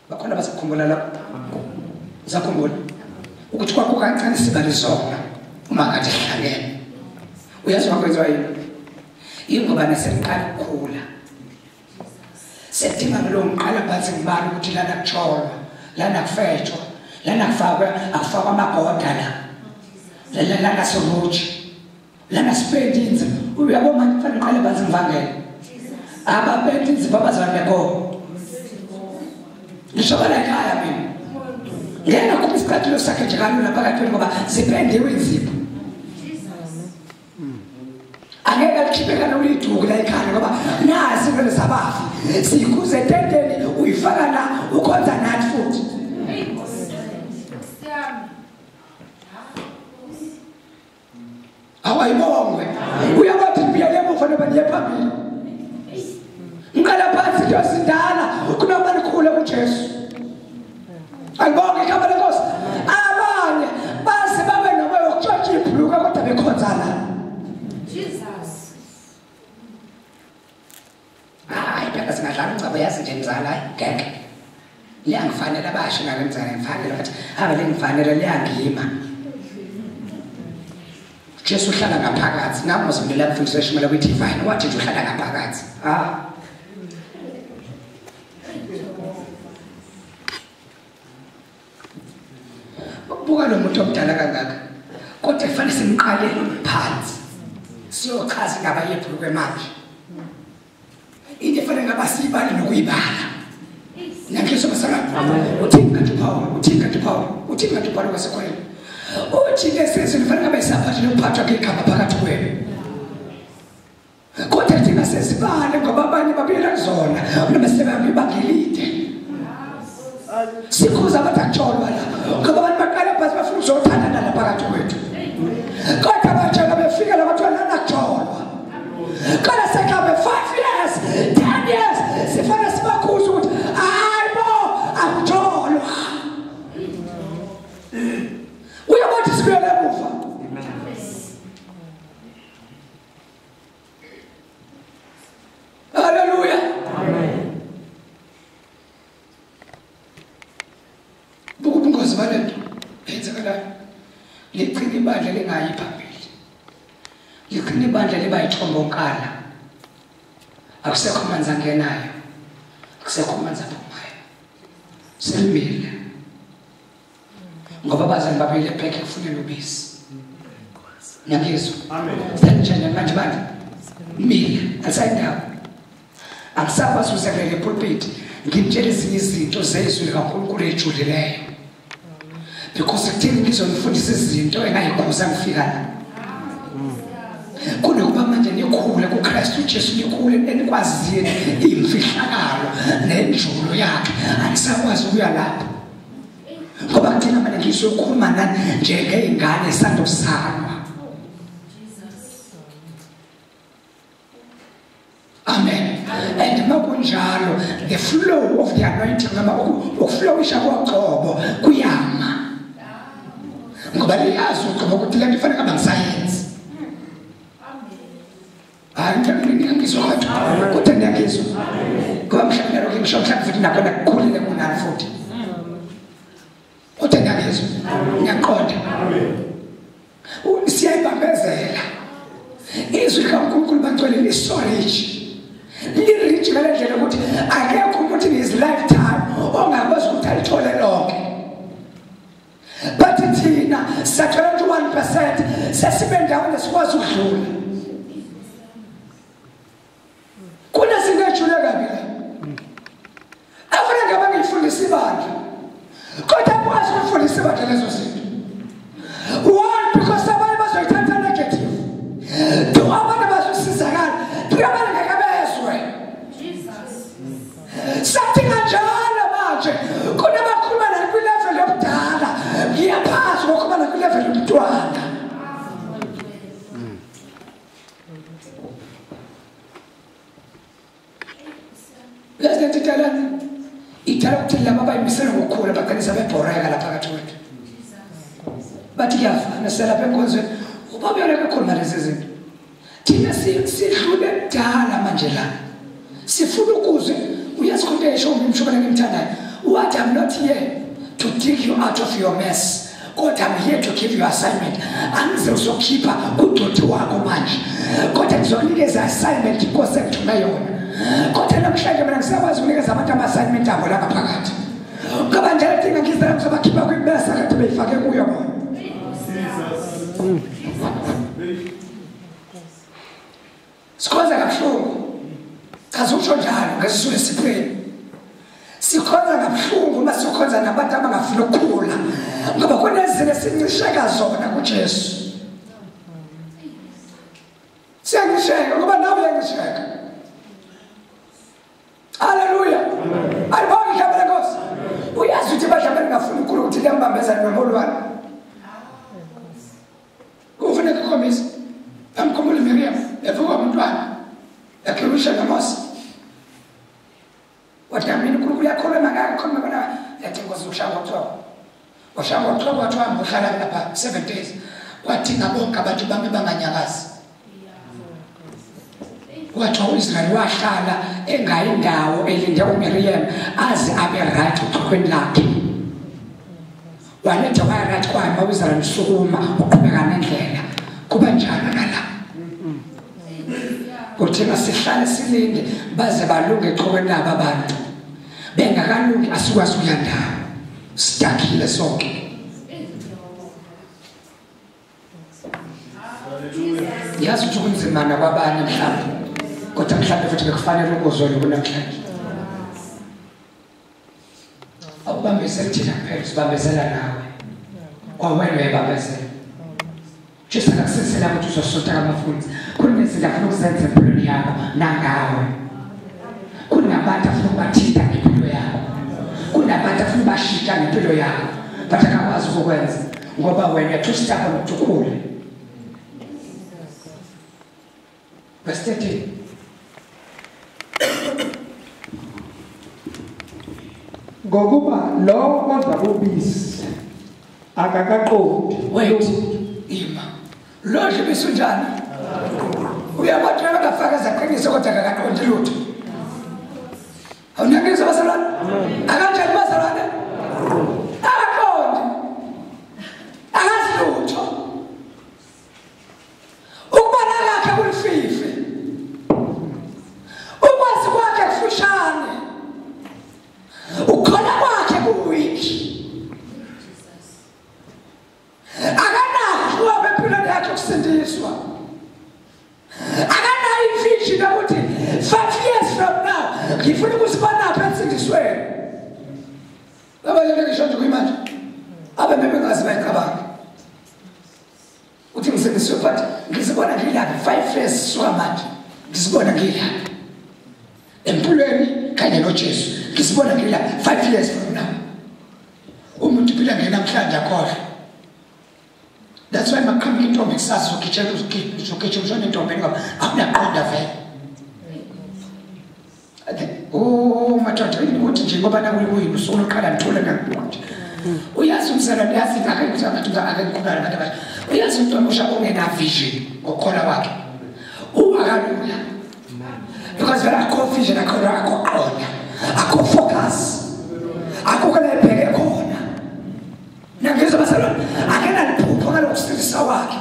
Bakhona bazakhumbula lapho. Uzakhumbula ukuthi kwakukancane sibalizona uma kade sihlangene. Uyazi wakwenziwa yini? Ingoba neseniqala ukukhula. Sedinga lo ngiqala phansi ngibala ukuthi lana kutsholwa, lana kufetshwa, lana kufakwe, akufakwa amagoda la. Lana soruji. Lana sipendi inzima. Uyabo manje kufanele ngiqale phansi ngivangele. Abapendi inzima abazalwane ko. Ngisho bala ekhaya mina. Ngeke ngakhupha isicathulo sakhe nje kalula phakathi ngoba sipendiwe inzipho. Angeke alikhiphe kalula iduku la ekhaya ngoba nazi into zabafi. Sikuze etendeni uyifaka la ukhonza nathi futhi. Awayibongwe. Uyabathi ngibuyele emuva noma niye phambili. Ngiqala phansi into sindala kunoba likhule kuJesu. Alibonge igama lenkosi. Abanye baze babe nomoya wokutshontsha ibhuluka kodwa bekhonza la. Jesus. Hayi phela singadlala umcabo yazi nje mzala hayi ngeke. Liyangifanele abasha ngale mzala ngifanele bathi habe lengifanele liyangima. Jesu uhlala ngaphakathi. Nami ngizomlela mfundisi eshumela kwi-divine wathi nje uhlala ngaphakathi. Ah. Buka lo muntu omdala kangaka. Kodwa kufanele simqale phansi. Siyochaza indaba yebhulukwe manje. Into efanele ngaba siyibale nokuyibala. Namhlanje basala. Uthini kanti uPaul? Uthini kanti uPaul? Uthini kanti uPaul waseKorinte? Uthi lesizwe kufanele ngabe isaphathi lokuphathwa kwegama phakathi kwenu. Kodwa thina sesibale ngoba abanye babuyela kuzona noma sebangibangilide. Sikhuza abantu akutsholwa la ngoba abantu baqala phansi bafuna ukuzothandana la phakathi kwethu. Kodwa batshela befika la bathiwa lana kutsholwa. Kodwa sekuhambe 5 years, 10 years sifanele sibakhuze ukuthi hayi bo akutsholwa. Uyabathi sibuyele emuva. Hallelujah. Amen. Buka ubungozi balento eyenzakalayo. Liqina ibandla lingayi phambili. Liqina ibandla liba yithombonkala. Akusekho amanzi angenayo. Akusekho amanzi aphumayo. Selimile. Ngoba abazali babili ephekhe kufunela ubisi. Niyangizwa? Amen. Manje bandla mina asayindawo angisakwazi ukusekela epulpit ngimtshela ezinye izinto zezwi likaNkulunkulu ejulileyo because kuthini ngizonifundisa izinto engayikhuza ngifika la. Kunokuba manje nikhule kuKristu Jesu, nikhule enikwazini imfihlakalo nenjulo yakhe, angisakwazi ukuya lapho ngoba kuthina manje ngizokhuluma nani njengey'ngane esandokuzalwa. Amen. And makunjalo the flow of the anointing noma ukuflowisha kogcobo kuyama ngoba liyazi ugcobo ukuthi le nto ifanele ngabe ngisayenzi. Hayi ngiyangizwa kodwa ngiyangizwa ngoba mhlawumbe nalokho ngisho mhlawumbe futhi nakhona kukhulile kunani futhi kodwa ngiyangizwa ngiyaqonda. Siyayibambezela izwi likaNkulunkulu bangcwele lisorage lirich ngale ndlela ukuthi akekho umuntu in his lifetime ongakwazi ukuthi alithole lonke, but thina sathola nje 1% sesibe ndawo lesikwazi ukudlula. Kunezinto ejule kabi la afuna ngabe ngifundisa ibandla kodwa akwazi ukufundisa ibandla lezo zinto. One, because abanye bazoyithatha negative. Two, abanye bazosizakala. Three, abanye ngeke bezwe. Sathi kanjalo manje kunabakhuluma nakwilevel yobudala, ngiyaphazi ngokukhuluma nakwilevel yomntwana. Lezi nto idalani idala ukuthi laba abayimisele ngokukhula bagcina bebhoreka lapha phakathi kwethu. Bathi kuyafana selapha enkonzweni ubaba uyaleke khuluma lezi zinto. Thina sidlule kudala manje la sifuna ukuzwe. Uyazi khonto esho umshobana ngimthandayo what, I'm not here to dig you out of your mess, kodwa I'm here to give you assignment. Angize uzokhipha kudoti wakho manje kodwa ngizokunikeza assignment inkosi engithume yona. Kodwa namhlanje mina ngisakwazi ukunikeza abantu ama-assignment abo la ngaphakathi ngoba njalo thina ngizela ngizobakhipha kwimesa kade beyifake kuyo bona. Sikhonza kabuhlungu, chaza usho njalo ngesizulu esipheni. Sikhonza kabuhlungu uma sikhonza nabantu abangafuni ukukhula ngoba kunezinto esincisheka zona kuJesu. Siyancisheka ngoba nawe uyancisheka. Haleluya. Alibonge igama leNkosi. Uyazi ukuthi badla bengafuni ukukhula ukuthi liyambambezana nomolwane. Kufuneka ukukhombisa. Amkhumbule Miriam evuka umntwana ekhiwisha noMose. Wathi mina uNkulunkulu uyakhuluma ngakakhuluma kona yathi inkosi ushaya ngochoko. Washaya ngochoko wathi hamba uhlala lapha 7 days. Kwathi ngabonke abantu bami banganyakazi. Wathi uIsrael wahlala engayi indawo elinde uMiriam aze abe right uchokweni lakhe. Waletha waya right kwami uIsrael usukuma uqhubeka nendlela. Kuba njalo nala. Kuthina sihlale silinde baze balunge echokweni labo abantu. Bengakalungi asikwazi ukuya ndawo. Sidakhile sonke. Yazi ukuthi kunzima nakwabanye mhlawumbe. Kodwa mhlawumbe futhi bekufanele ukuzwe lokhu namhlanje. Awubambezeli thina kuphela, usibambezela nawe. Kwawena uyayibambezela. Jesu akakusizela ukuthi uzosonta kabafundi. Kunezinto afuna ukuzenza empilweni yakho nangawe. Kunabantu afuna ukubathinta ngempilo yakho. Kunabantu afuna ubashintsha ngempilo yakho. But akakwazi ukukwenza ngoba wena too stubborn ukuthi ukhule. Verse 13. Ngokuba lo odla ubisi akakaqondi. Wait, ima. Lo nje besunjani? Uyabatshela ngafakaza qiniso kodwa akakaqondi lutho. Awunakizwa bazalwane? Akanjani bazalwane? Akaqondi. Akazi lutho. Ukubona kwakhe kulififi. Ukwazi kwakhe kufushane. Ukukholwa kwakhe kuwiki. Akanakho ukuba empilweni yakhe ukusindiswa. ukusindiswa. Akanayo ivision ukuthi 5 years from now ngifuna ukusibona apha ensindisweni. Baba lento ngisho nje kuyimanje. Abe bengazi bayicabanga. Uthi ngisindiswe but ngizibona ngilapha 5 years suka manje. Ngizibona ngilapha. Empilweni kanye noJesu. Ngizibona ngilapha 5 years from now. Umuntu phila ngenamhlanje akhohlwa. That's why maqhamuka intombi kusasa uzogijela uzogijela intombi ngoba akunaqonda vele. Oh madoda ukuthi nje ngoba nakuyini usuku lokuqala ngithole ngakubuka nje. Uyazi umzalwane uyazi ngakho ukuthi akakhuluma nabantu abasha. Uyazi umuntu omusha ongena vision ngokukholwa kwakhe. Uwa kalula. Because vele akho vision akho aqonda. Akho focus. Akho la ebheke khona. Nangizwa bazalwane akenaliphupho ngalokusindisa kwakhe.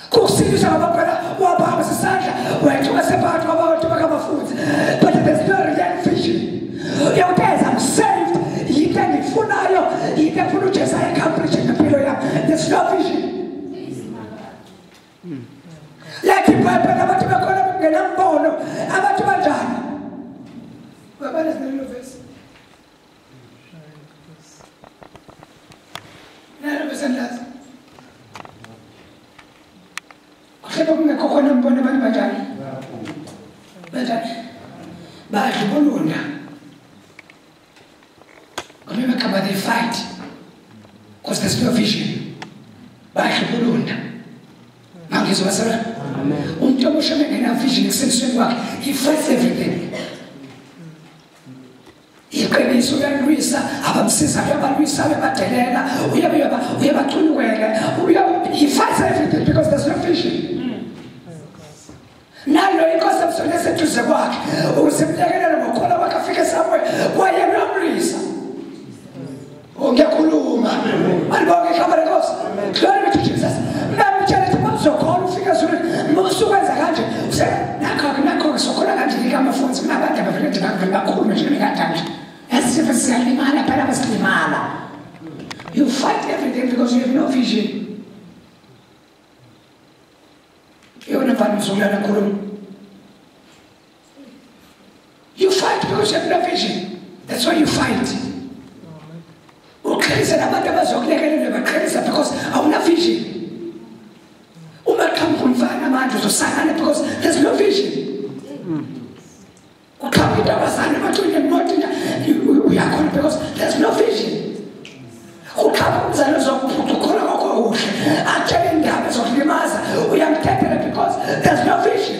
Kusindisa ngoba phela wabamba isandla wethuka sephakathi kwabantu bakabafundi. But there's no real vision. Uyakuthi I'm saved. Yinto engiyifunayo, yinto engifuna uJesu ayi-accomplish ngempilo yami. There's no vision. Like iBhayibheli abantu bekhona bengenambono, abantu banjani? Babala sinalelo verse. Nalo verse andazi. Kuhleke kungekho khona umbono abantu banjani? Banjani? Badlubulunda. Remember, come they fight because there's no vision. Badlubulunda. Mangizwa bazalwane. Umuntu omusha engena vision ekusindisweni kwakhe, he fights everything. Iqiniso uyalwisa, abamsiza uyabalwisa, uyabadelela, uyabachulukela, he fights everything because there's no vision. Nalo inkosi emsonese eduze kwakhe ukuze imlekelele ngokukholwa kwakhe afike somewhere, kwaye uyamlwisa. Ngiyakhuluma. Alibonge igama lenkosi. Glory be to Jesus. Namtshela ukuthi mawuzokholwa ufike ezulwini, mawusukwenza kanje, nakho sokholwa kanje ngikamafunzi kunabantu abavele nje bavele bakhulume nje kanjani. Esife siyalimala phela basilimala. You fight everything because you have no vision. Yona mfana mzulana khuluma. You fight because you have no vision. That's why you fight. Uqhelisa nabantu abazokulekelela baqhelisa because awuna vision. Uma qhamuka umfana manje uzosangana because there's no vision. Uqhamuka intombazane manje unemoto uyakhona because there's no vision. Uqhamuka umzali ozokuphuca ukukholwa kwakho kuhle atshele indaba ezokulimaza uyamthethela because there's no vision.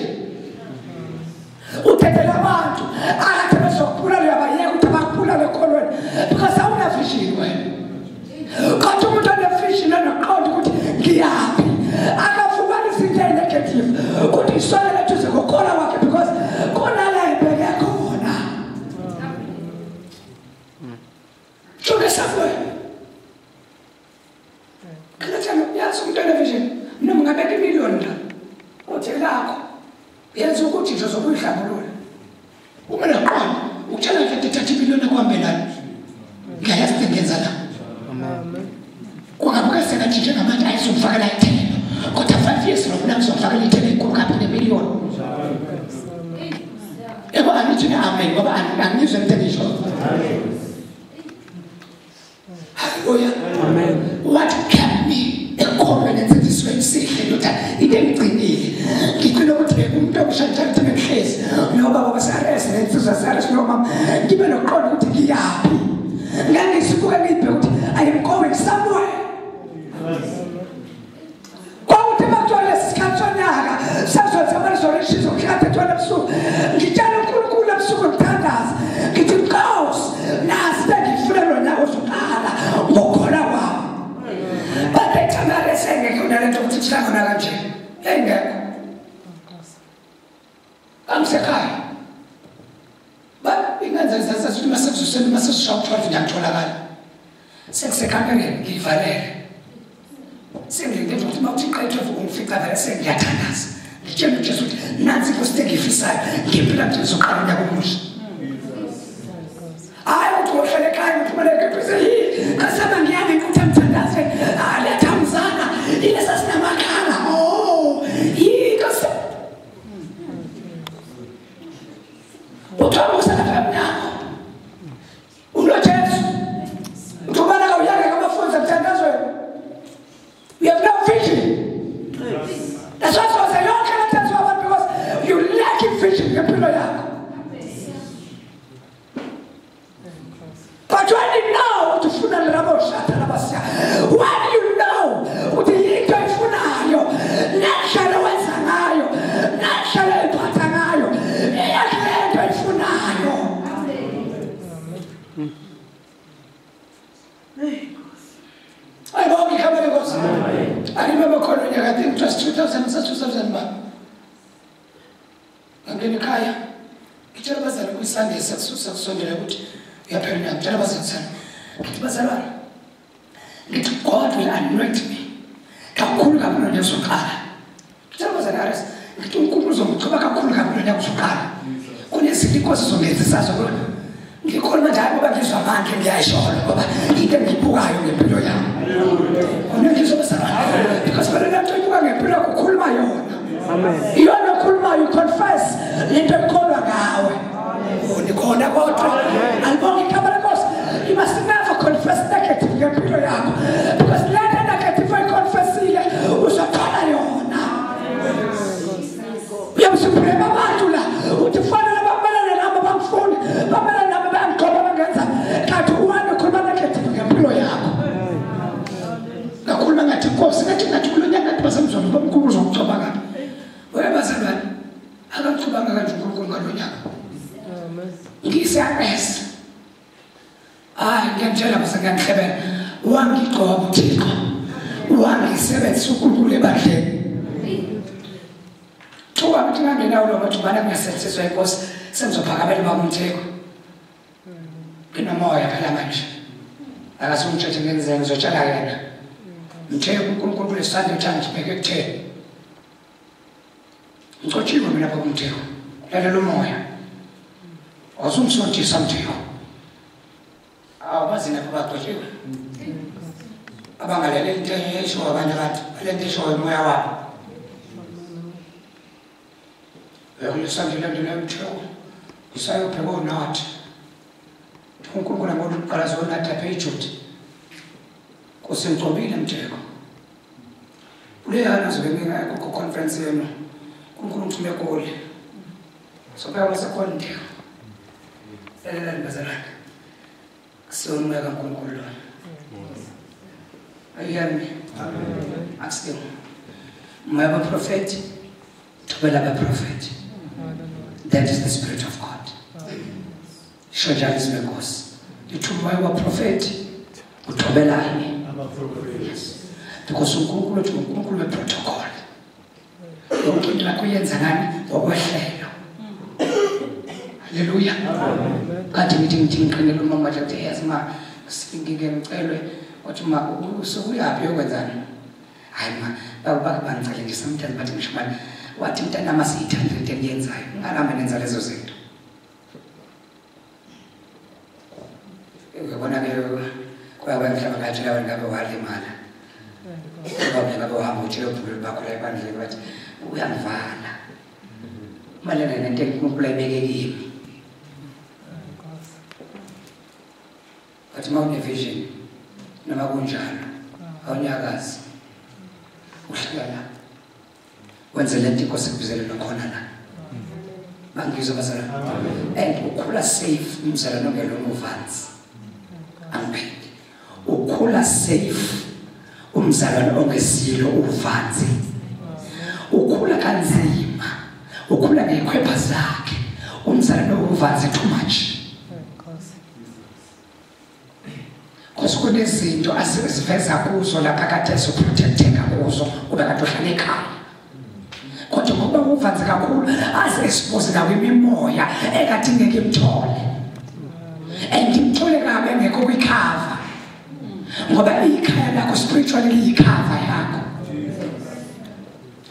Uthethela abantu akathi bezokubulala uyabayeka ukuthi bakubulale ekholweni because awuna vision wena. Kodwa umuntu one-vision anoqonda ukuthi ngiyaphi akafumani izinto eyi-negative ukuthi isonele eduze ngokukholwa kwakhe because kunala ebheke khona. Jonge somewhere. Khathana yazi umuntu one-vision noma ungabeka imiliyoni la uthi lakho yenza ukuthi nje uzokuyihlambulula. Uma naqonda ukutshela nje thatha imiliyoni akuhambe nalo. Ngiyayazi into engiyenza la. Kungabuka sengathi njengamanje ayizongifakela ithelo kodwa 5 years from now ngizofakela ithelo enkulu kabi nemiliyoni. Yebo angithi amen ngoba angizwe into engisho. Hallelujah. Amen. What kept me ekholweni ensindisweni sihle ndoda into engigcinile. Ngigcina ukuthi umuntu omusha njalo ukuthi ngihlezi nobaba baseRS nensizwa seRS nomama ngibe nokuqonda ukuthi ngiyaphi. Ngangisuka ngibheke ukuthi I am going somewhere. Kwakuthi makuthiwa lesi sikhathi sonyaka sazotha ama-resurrections okuhlatha ethwala ebusuku ngitshela uNkulunkulu ebusuku ngithandaza ngithi Nkosi nasi bengifuna lo nyaka ozoqala ngokukholwa kwami. But ethamare sengekho nalento ukuthi sihlangana kanje yayingekho. Angisekhaya. But ingenza sasasuthi masekususeni masesishaya u-12 ngiyatholakala. Sekusekhamereni ngiyivalele. Sengilinde ukuthi uma uthi qethe ungifica vele sengiyathandaza. Ngitshela uJesu ukuthi nansi inkosi engiyifisayo ngiphila nje ngizoqala unyaka omusha. Hayi ukuthi uhlale ekhaya uphumele ekhaya kasaba ngiyani ukuthi angithandaze. Aletha mzana ile sasinamakhala. Oh. vision ngempilo yakho. But when you know ukuthi ufuna labo shata labasiya, when you know ukuthi yinto oyifunayo, nendlela owenza ngayo, nendlela oyiphatha ngayo, iyakho lento oyifunayo. Ayibonke igama lenkosi. I remember khona unyaka, I think it was 2000, 2000 ba. Ngangena ekhaya, ngitshela abazali kuyiSunday sekusondela ukuthi uyaphela unyaka, ngitshela abazali sana. Ngithi bazalwane, ngithi God will anoint me kakhulu kabi lo nyaka uzoqala. Ngitshela abazali Ares, ngithi uNkulunkulu uzongigcoba kakhulu kabi lo nyaka uzoqala. Kunezinto inkosi izongenzisazo ngikhona manje, hayi ngoba ngizwa amandla ngiyayisholo ngoba into engiyibukayo ngempilo yami. Because phela lento oyibuka ngempilo yakho ukhuluma yona. Iyona okhulumayo, you confess lento ekholwa ngawe. Unikhona kodwa alibonke igama lenkosi. You must never confess negative ngempilo yakho because lento negative oyiconfessile uzothola yona. Uyabusuphuma abantu la uthi kufanele bamelane nami bangifuni, bamelane nami bangigcoba bangenza, kanti uwena ukhuluma negative ngempilo yakho. Ngakhuluma ngathi inkosi ngathi kulo nyaka ngathi basemzwana bamkhulu uzongigcoba kabi. Wena bazalwane akangigcobanga kanje uNkulunkulu ngalo nyaka. Ngise-RS. Hayi ngiyamtshela bese ngiyangihlebela. Wangigcoba uThixo. Wangisebenzisa uNkulunkulu ebandleni. Thuka ukuthi ngangenawo lo ngathi ubani kungasetshenziswa inkosi sengizophakamela ubaba uMtheko. Nginomoya phela manje. Akasungitshethe ngenzeni ngizotshela yena. Mtheko uNkulunkulu lesandla uthi angibheke ekutheni. Ngigcotshiwe mina baba uMtheko. Lalela umoya. Awuzungisontisa Mtheko. Abazi lapho bagcotshiwe. Abangalaleli into esho abanye abantu, balento esho umoya wabo. Uyakulisandla lento leMtheko. Isayobheka onathi. uNkulunkulu ngokuqala zonathi lapha eJuda. Kusengcobile Mtheko. Kuleyana zobe ngingekho conference yenu. uNkulunkulu ngithume eGoli. Sobheka basekhona Mtheko. Lalelani bazalwane. Kusiwo umoya kaNkulunkulu lona. Are you hearing me? Akusiwo. Umoya wabaprofethi, thobela abaprofethi. That is the spirit of God. Sho njalo izwi lenkosi. Lithi umoya wabaprofethi uthobelani. Yes. Because uNkulunkulu uthi uNkulunkulu weprotocol. Yonke into lakho uyenza ngani? Ngokwehlelo. Hallelujah. Kanti ngithi ngiqinele umama nje uthi yazi ma ngike ngicelwe wathi ma usukuyaphi yokwenzani? Hayi ma baba bangicele nje sometimes bathi ngisho manje wathi mntanami asiyithandi lento engiyenzayo ngalamba nenza lezo zinto. Uyabona ke kwaba mhlawumbe ngathi lawa ngabe walimala. Ngoba ngabe uhamba utshela ubhulu bakho la ebandleni bathi uyangivala. Malena nento enkulu ayibeke kimi. But uma une-vision noma kunjalo awunyakazi uhlala la wenze lento inkosi ekubizelwe khona la. Bangizwa bazalwane. And ukhula safe umzalwane ongelona uvanzi. Angiphinde. Ukhula safe umzalwane ongesilo uvanzi. Ukhula kanzima. Ukhula ngekhwepha zakhe. Umzalwane uvanzi too much. Kunezinto asiziveza kuzo lapha kade ezoprotecteka kuzo kube kade uhlala ekhaya. Kodwa ngoba uvanzi kakhulu aze expose nawe imimoya ekade ingeke imthole. And imthole kabe engekho kwicover. Ngoba ikhaya lakho spiritually liyicover yakho.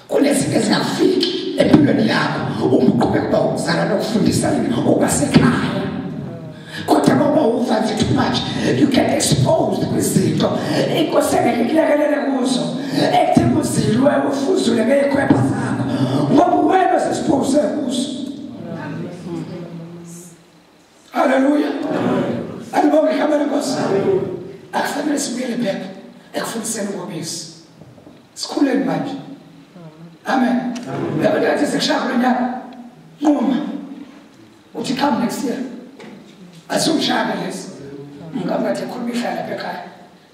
Kunezinto ezingafiki empilweni yakho uma uqhubeka kuba umzalwane okufundisa okwasekhaya. Kodwa ngoba uvanzi too much, you get exposed kwizinto inkosi engeke ikulekelele kuzo. Ekuthi kuzilwe ufuzule ngezikhwepha zakho ngoba wena osexpose kuzo. Hallelujah. Alibonge igama lenkosi. Akufanele sibuyele back ekufundiseni ngobisi. Sikhuleni manje. Amen. Yabo ngathi sikushaya kulo nyaka. Nquma uthi come next year. Asumshaka lesi. Ngambathi khuluma ihlala lapha ekhaya.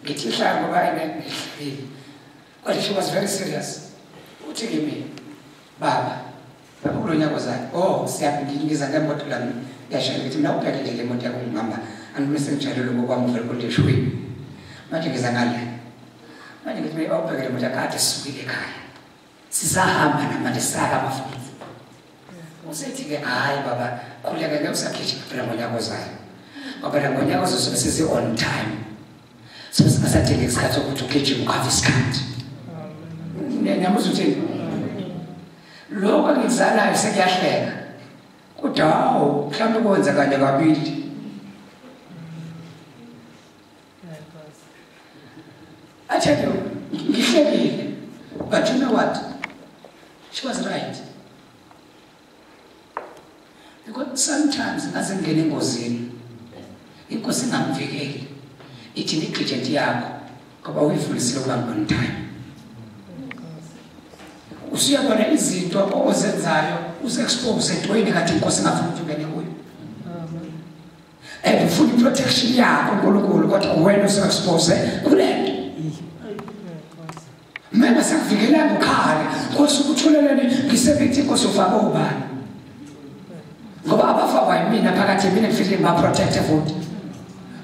Ngithi ihlala ngoba ayinengihleli. Kodwa she was very serious. Uthi kimi baba, baba kulo nyaka ozayo. Oh, siyabingiza ngemoto lami. Ngiyashaya ngithi mina ubheke nje le moto yakho ngihamba. Angimise ngijayele ngokwami vele kodwa eshweni. Manje ngiza ngale. Manje ngithi mina awubheke le moto kade sisukile ekhaya. Sisahamba namanje saka abafundi. Usethi-ke hhayi baba, khuleka ngeke usakhishwa phela ngonyaka ozayo. Ngoba ngonyaka ozayo sobe sisi-on time. Sobe singasadingi isikhathi sokuthi ugijime ukhave isikhathi. Niyamuzwa uthini? Lokho engikuzalayo sekuyahleka. Kodwa hawu, mhlawumbe kwenza kanye kabili. I tell you, ngihlekile. But you know what? She was right. Because sometimes ngaze ngingene engozini, inkosi ingamvikeli, ithi negligent yakho ngoba uyifundisile ukuba on time. Usuyabona izinto ozenzayo, uze-expose entweni kade inkosi ingafuni ukuthi ungene kuyo. And ufuna i-protection yakho uNkulunkulu, kodwa wena usu-expose kule nto. Mina sekuvikelanga ukhale, Nkosi ukuthuleleni ngisebenza inkosi ufake ubani. Ngoba abafakwa yimina phakathi mina ngifike ngibaprotecte futhi.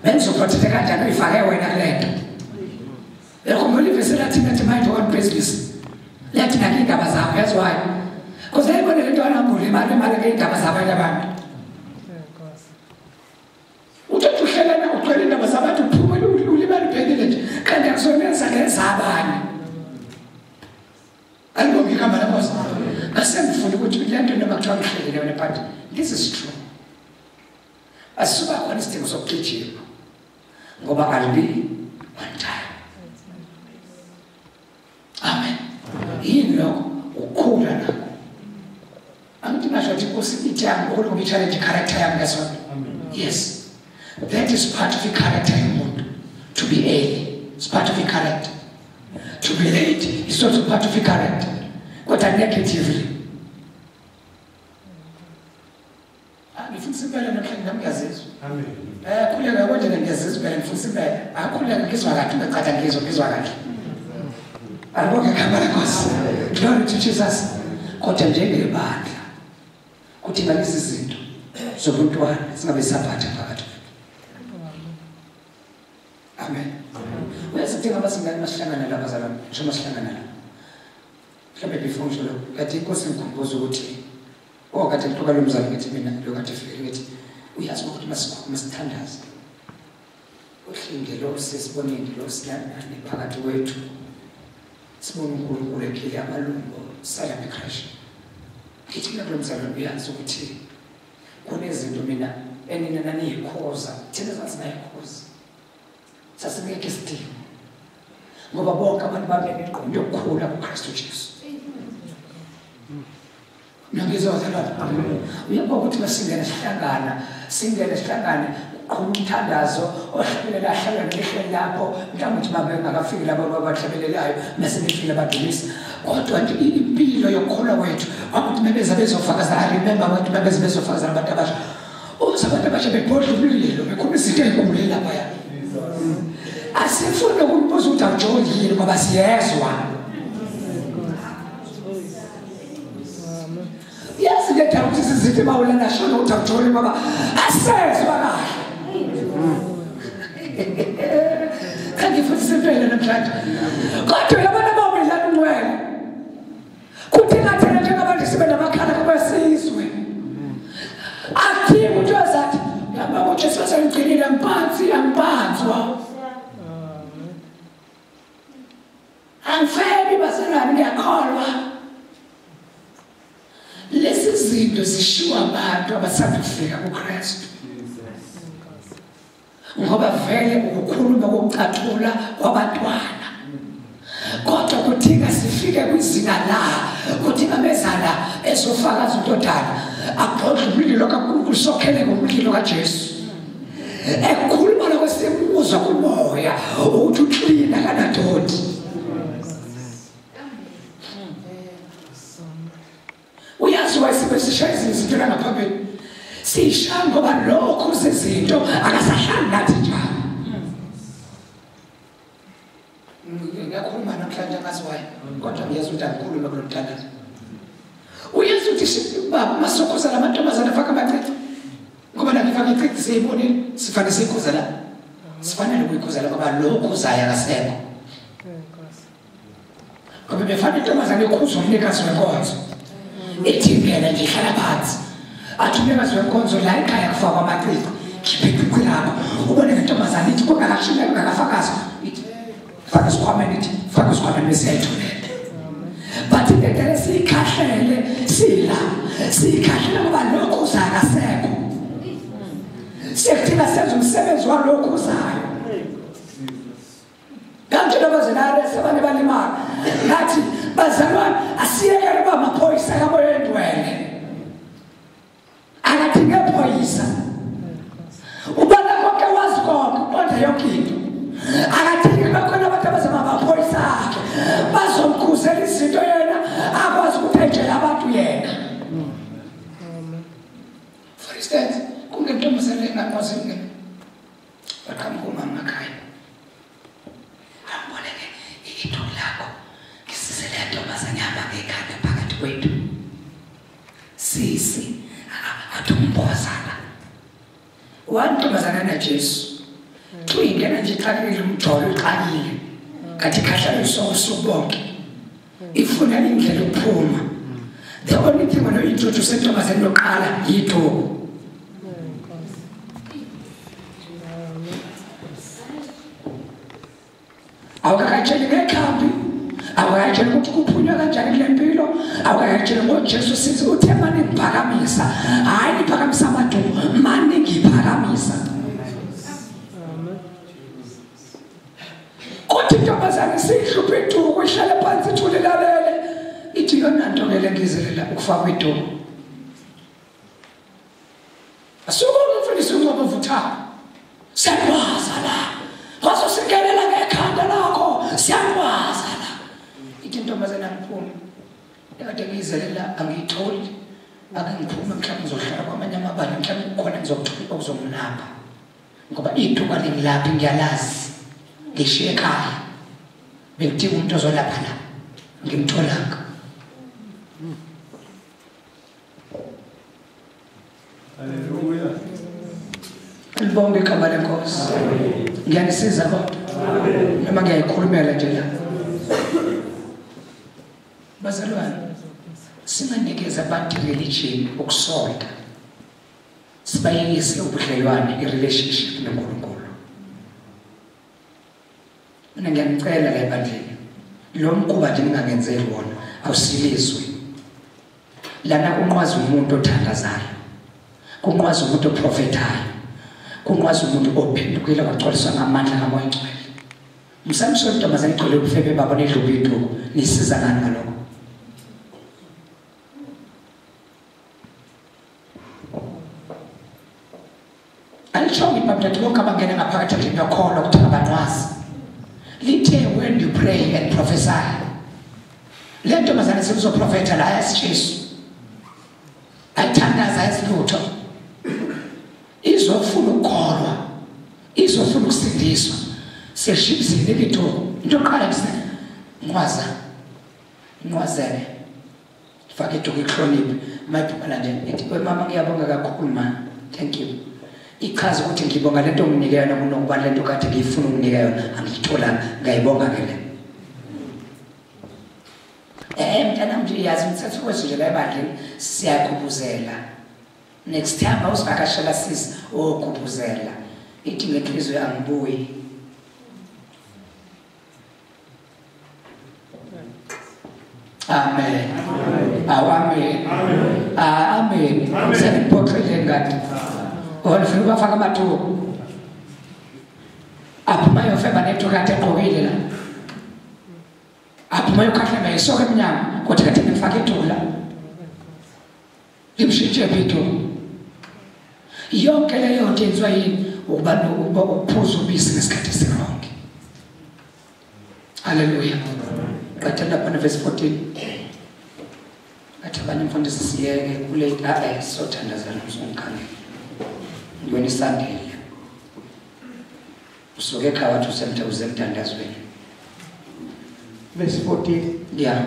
Bengizoprotecte kanjani uyifake wena kule nto? Uyakhumbula ivesi lathi nathi mind your own business. Lathi nake iy'ndaba zakho, yazi why? Because yayibona le nto anambule imali imali ngey'ndaba zabanye abantu. Uthatha uhlelana ugcwele iy'ndaba zabantu uphumele ulimale ubhekile nje. Kanti akusonenza ngezabanye. Alibonge igama lenkosi. Ngasengifuna ukuthi le nto noma kuthiwa ngihlelile wena but this is true. Asisuba khona isidingo sokugijima ngoba I'll be on time. Amen. Yini lokho? Ukukhula nakho. Angithi ngasho ukuthi inkosi ithi yami ukulunga i-challenge character yami ngesonto. Yes. That is part of the character yomuntu. To be early is part of the character. To be late is also part of the character. Kodwa negatively. Ngifundisa impela namhlanje nami ngiyazizwa. Amen. Khuleka konje ngiyazizwa impela ngifundisa impela. Akhuleka ngizwa kahle ungacatha ngizwa kahle. Alibonge igama lenkosi. Glory to Jesus. Kodwa njengebandla kuthi ngalezi zinto zobuntwana singabe saphatha phakathi. Amen. Uyazi abasingane masihlangana la bazalwane, ngisho masihlangana la. Mhlawumbe before ngisho lokho, kade inkosi ngikhumbuza ukuthi oh kade ngixoxa lo mzali ngithi mina lo kade fikile ngithi uyazi ukuthi masithandaze. Uhle sibone ingelosi lana phakathi kwethu. Sibone uNkulunkulu ephile amalungu sala necrash. Ngithi mina kulo mzalwane uyazi ukuthi kunezinto mina enina naniyikhoza, thina sasingayikhoza. Sasingekho isidingo. Ngoba bonke abantu babenengqondo yokukhula kuKristu Jesu. Ngiyizwa bazalwane. Uyabona ukuthi masingene sihlangana, singene sihlangane uqhuba umthandazo ohlabelela ahlabela ngehleli lapho, mhlawumbe ukuthi babe bengakafiki labo abahlabelelayo mase befika badumisa. Kodwa nje impilo yokukholwa kwethu kwakuthi bebeza bezofakaza, I remember ukuthi bebeza bezofakaza abantu abasha. Uze abantu abasha bebhodla umlilo, bekhuluma izinto ey'nkulu laphaya. Asifuni ukumbuza ukuthi awujoli yini ngoba siyezwa. Yazi ke thina ukuthi sizithi mawulana shona ukuthi awujoli ngoba asezwa kahle. Kanti futhi sempela namhlanje. Kodwa labantu abawelana ungcwele. Kuthi ngathina njengabantu sibe namakhala kwesizwe. Athi umuntu azathi yaba uJesu wasengigcinile ngiphansi angiphansi. Angifebi bazalwane ngiyakholwa. Lezi zinto zishiwa abantu abasanda kufika kuKristu. Ngoba vele ukukhuluma kokucathula kwabantwana. Kodwa kudinga sifike kwizinga la, kudinga mezana ezofakaza intodana abhodle umlilo kaNkulunkulu sokhele ngomlilo kaJesu. Ekhuluma lokho simuzwa kumoya ukuthi uclean akanadoti. Uyazi Niyazi why sibe sishaya izinto la ngaphambili? Sishaya ngoba lokho izinto akasahlali nathi njalo. Ngiyakhuluma namhlanje angazi why, kodwa ngiyezwa ukuthi angikhulume kulo mthandazo. Uyezwa ukuthi baba masokhoza lamantombazane afaka amacici. Ngoba nangifaka icici siyibonile, sifanele siyikhuze la. Sifanele ukuyikhuzela ngoba lokhu uzayo akasekho. Ngoba befanele intombazane ikhuze umnikazi wenkonzo. Ithi ngena nje ihlala phansi. Athi umnikazi wenkonzo la ekhaya kufakwa amacici. Khipha icici lakho. Ubone ngentombazane ithi kungakashini kungakafakazi. Ithi faka isikhwameni ithi faka isikhwameni bese iyayithulela. But indlela siyikhahlele sila. Siyikhahlele ngoba lokhu uzayo akasekho. Sekuthina senza umsebenzi walokhu uzayo. Kanti nabazalwane sebane balimala. Ngathi bazalwane asiyekele uba amaphoyisa kaMoya Oyingcwele. Akadinge phoyisa. Ubona konke wazi konke, uqonda yonke into. Akadingi bakhona abantu abazama amaphoyisa akhe. Bazomkhuzela izinto yena akwazi ukuphenjela abantu yena. For instance, kunentombazane engakwazi ukungena. Baqhamuka umama ekhaya. Amboleke iduku lakho. Ngisise le ntombazane ihamba ngekhanda phakathi kwethu. Sisi athi umbozana. Wantombazana naJesu. Uyingena nje ixakile umjolo uxakile. Kathi ikhahla usuku bonke. Ifuna indlela yokuphuma. The only thing when you introduce intombazane yokuqala yiduku. Awukakatsheli ngekhambi, awukakatsheli ukuthi kuphunywa kanjani kule mpilo, awukakatsheli ngoJesu sithi uthe mane ngiphakamisa. Hhayi ngiphakamisa amaduku, mane ngiphakamisa. Kodwa intombazane siyihluphe iduku, ihlale phansi ithule ilalele. Ithi yona nto ke le ngizelela ukufakwa iduku. Asukume umfundisi uNgcobo ovuthayo. Siyakwaza la. Wazosingenela ngekhanda lakho, siyakwaza la. Ithi intombazane angiphume. Ekade ngiyizelela angiyitholi. Ake ngiphume mhlawumbe ngizohlala kwamanye amabandla, mhlawumbe kukhona ngizokuthola okuzongilapha. Ngoba ithuba lingilaphi ngiyalazi. Ngishiye ekhaya. Bengidinga umuntu ozolapha la. Ngimtholanga. Hallelujah. Libonge igama leNkosi. Ngiyanisiza kodwa. Noma ngiyayikhulumela nje la. Bazalwane, singanikeza abantu religion ukusonta. Sibayekise ubudlelwane, i-relationship noNkulunkulu. Mina ngiyanicela la ebandleni. Lo mkhuba nje ningangenzeli wona, awusilizwe. Lana kunqwazi umuntu othandazayo. Kunqwazi umuntu oprofethayo. Kunqwazi umuntu ophendukile wagcwaliswa ngamandla kaMoya Oyingcwele. Msamsho intombazane igcwele ubufebe babona idlubu iduku, nisiza ngani ngalokho? Alishongo iBhayibheli bonke abangena ngaphakathi endlini yokholwa ukuthi abanqwazi. Lithe when you pray and prophesy. Le ntombazane sekuzoprofetha la yasiJesu. Ayithandaza ayisilutho. Izofuna ukukholwa. Izofuna ukusindiswa. Seshibizile iduku. Into yokuqala nje nqwaza. Nqwazele. Faka iduku ihloniphe. Mayiphumela nje ithi we mama ngiyabonga kakhulu ma. Thank you. Ichaza ukuthi ngibonga lento onginike yona kunokuba lento kade ngiyifuna ukunike yona angiyitholanga ngiyayibonga ke le. Mntanami nje yazi umthetho wethu nje la ebandleni siyakhuphuzela. Next time awusivakashela sisi okhuphuzela. Ithi ngenhliziyo angibuyi. Amen. Amen. Amen. Sengiphoxile ngani? Olifuna ubafaka amaduku. Aphuma yofeba neduku kade egqokile la. Aphuma yokhahlema yisoka emnyango kodwa kade ngifake iduku la. Limshintshe phi iduku? Yonke leyo nto yenziwa yini? Ukuba ukuphuza ubisi ngesikhathi esironke. Hallelujah. Qedela lapha verse 14. Athi abanye mfundisi siyeke kulate a sothandazela umsongikhangela. Ngiyona isandile. Usuke ekhaya wathi usemthandazweni. Verse 14. Yeah.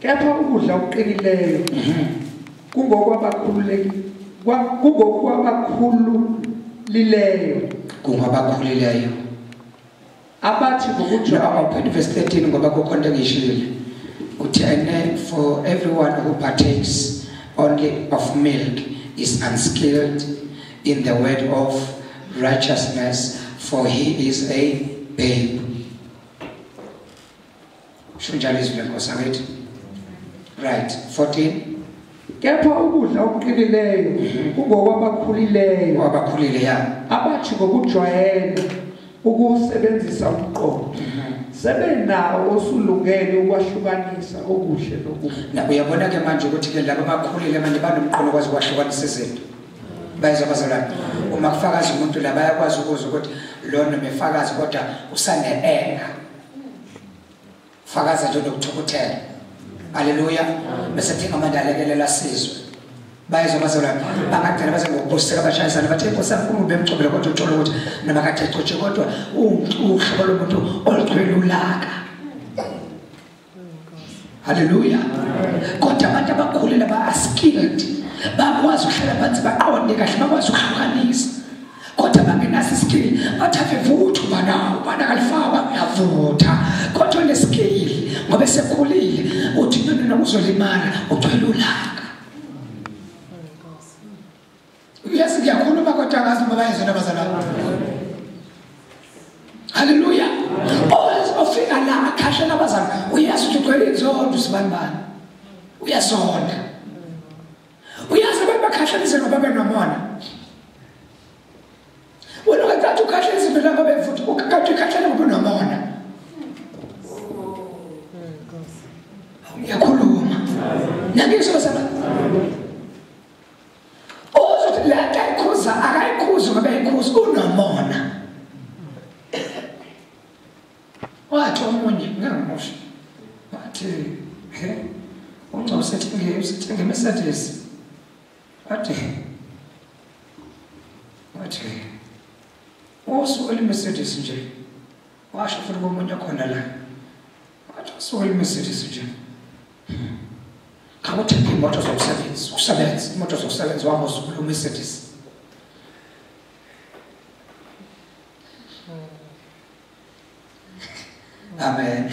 Kepha ukudla okuqinileyo kungokwabakhululileyo. Kungabakhulileyo. Abathi ngokujwayela. Open verse 13 ngoba kukho into engiyishilo. Uthi and for everyone who partakes only of milk is unskilled in the word of righteousness, for he is a babe. Shunjalo izwi lenkosi angithi? Right, 14. Kepha ukudla okuqinileyo kungokwabakhululileyo. Kwabakhulile ya. Abathi ngokujwayela ukusebenzisa umqondo. Sebenawo osulungele ukwahlukanisa okuhle nokubi. Na uyabona ke manje ukuthi ke laba abakhulile manje banomqondo okwazi ukwahlukanisa izinto. Bayezwa bazalwane. Uma kufakaza umuntu la bayakwazi ukuzwa ukuthi lona mefakazi kodwa usane-anger. Fakaza nje nokuthukuthela. Haleluya. Bese thinga manje alekelela sizwe. Bayezwa bazalwane. Bangagcina baze ngokubuseka abashayisana bathi inkosi yami bemcobele kodwa uthola ukuthi noma kade ecotshe kodwa uhlobo lomuntu olugcwele ulaka. Haleluya. Kodwa abantu abakhulile ba-skilled bakwazi ukuhlala phansi baqonde kahle bakwazi ukuhlukanisa. Kodwa bangenaso iskill bathi avutha ubana ubana kalifakwa uyavutha. Kodwa uneskill ngoba esekhulile uthi nona uzolimala ugcwele ulaka. Uyazi ngiyakhuluma kodwa angazi noma bayezona abazalwane. Haleluya. Ofika la akhashela abazalwane uyazi ukuthi ugcwele inzondo usibanibani. Uyazonda. Uyazi abantu bakhashela izinto ngoba benomona. Wena ungathi ukhashela izinto lapho bevutha ukade ukhashela ngoba unomona. Ngiyakhuluma. Nangizwa bazalwane. Ozothi la akayikhuza akayikhuzi ngoba eyikhuza unomona. Wathi omunye ngangimusho. Wathi he ungcobo sethenge Mercedes. Wathi usuku le-Mercedes nje. Washo futhi komunye khona la. Wathi usuku le-Mercedes nje. Khawuthenga imoto zokusebenza, ukusebenza, imoto zokusebenza wahamba usuku le-Mercedes. Amen.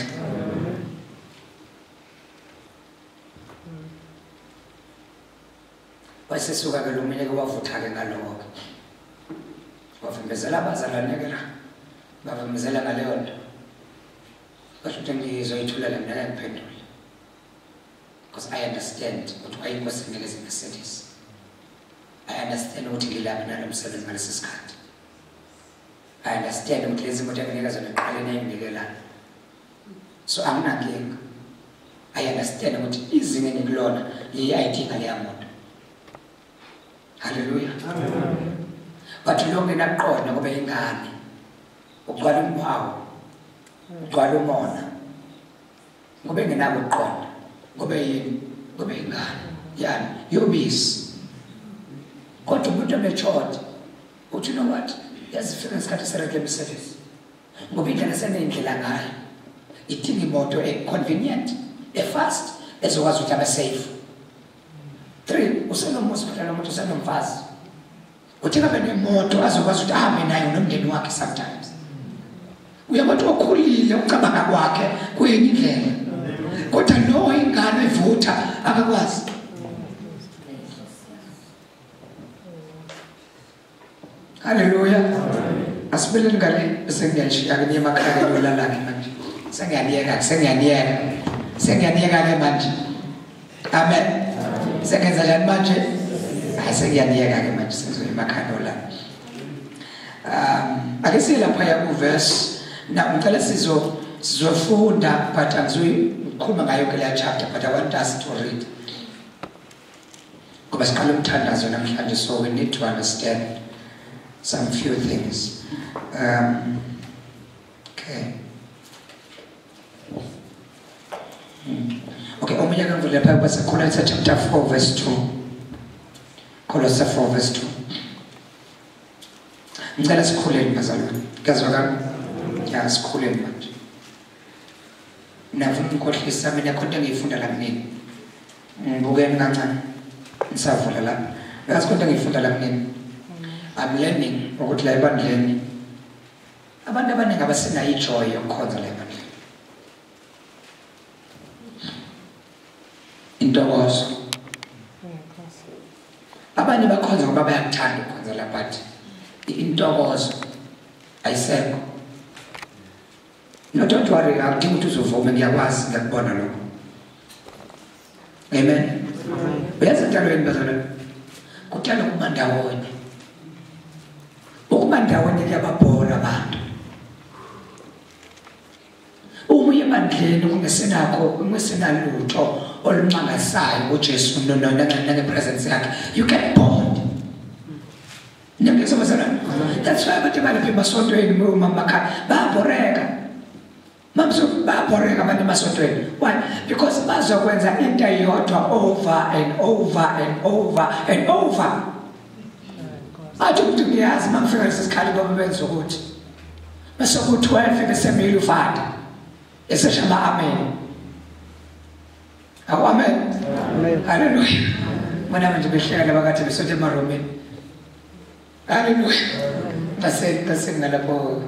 Wasesuka ke lo munye ke wavutha ke ngaloko. Wavimbezela abazalwane ke la. Bavimbezela ngaleyo nto. Basho ukuthi ngizoyithulela mina ngiphendule. Because I understand ukuthi wayinkosi nginikeza iMercedes. I understand ukuthi ngilaphi nalo msebenzi ngalesi sikhathi. I understand ukuthi lezi moto enginika zona eqaleni enginikela. So anginankinga. I understand ukuthi izinga engikulona yiyayidinga leya moto. Hallelujah. Amen. But lo nginaqonda ngoba ingane ugcwala umhawu, ugcwala umona. Ngoba engenako ukuqonda, ngoba yini, ngoba ingane. Yani yobisi. Kodwa umuntu omechode uthi you know what? Yazifika ngesikhathi serekle service. Ngoba indlela seneyindlela ngayo. Idinga imoto e-convenient, e-fast, ezokwazi ukuthi abe safe. 3 usenomuzi phela lo muntu usenomfazi. Uthi kabe nemoto azokwazi ukuthi ahambe nayo nomndeni wakhe sometimes. Uyabona okhulile ucabanga kwakhe kuyenye indlela. Kodwa lo ingane evutha akakwazi. Hallelujah. Asibeleni ngale bese ngiyashiya ke emakhaya yolala ke manje. Sengiyaniyeka, sengiyaniyeka. Sengiyaniyeka ke manje. Amen. Sengenza njani manje? Hayi sengiyaniyeka ke manje sengizoya emakhaya yolala. Ake siye lapha ya ku verse na ngicela sizofunda but angizoyikhuluma ngayo ke leya chapter but I want us to read. Ngoba siqala umthandazo namhlanje so we need to understand some few things. Okay. Okay, omunye akangivule lapha kwaseKolose chapter 4 verse 2. Kolose 4 verse 2. Ngicela sikhuleni bazalwane. Kuyazwakala? Ya, sikhuleni manje. Nafuna ukukhohlisa mina khona engiyifunda la kunini. Ngibukeni kancane. Ngisavula lapha. Yazi khona engiyifunda la kunini. I'm learning ukuthi la ebandleni abantu abaningi abasenayo ijoy yokukhonza la ebandleni. Intokozo. Abanye bakhonza ngoba bayakuthanda ukukhonza la, but intokozo ayisekho. No, don't worry, akudingi ukuthi uzovume, ngiyakwazi, ngiyakubona lokho. Amen. Uyazi entalweni bazalwane, kuthanda ukuba ndawonye. Ukuba ndawonye kuyababhora abantu. Uma uye ebandleni kungesenakho, kungesenalutho oluncangasayo kuJesu nange-presence yakhe, you get bored. That's why abantu balapha emasontweni makhaya bayabhoreka. Bayabhoreka abantu emasontweni. Why? Because bazokwenza into eyodwa over and over and over and over. Athi umuntu ngiyazi uma ngifika lesi sikhathi baba benza ukuthi bese ku-12 besemile ufata esesha ama-amen. Awu amen. Hallelujah. Bona manje behleka laba kade besonta emaromeni. Hallelujah. Ngalapho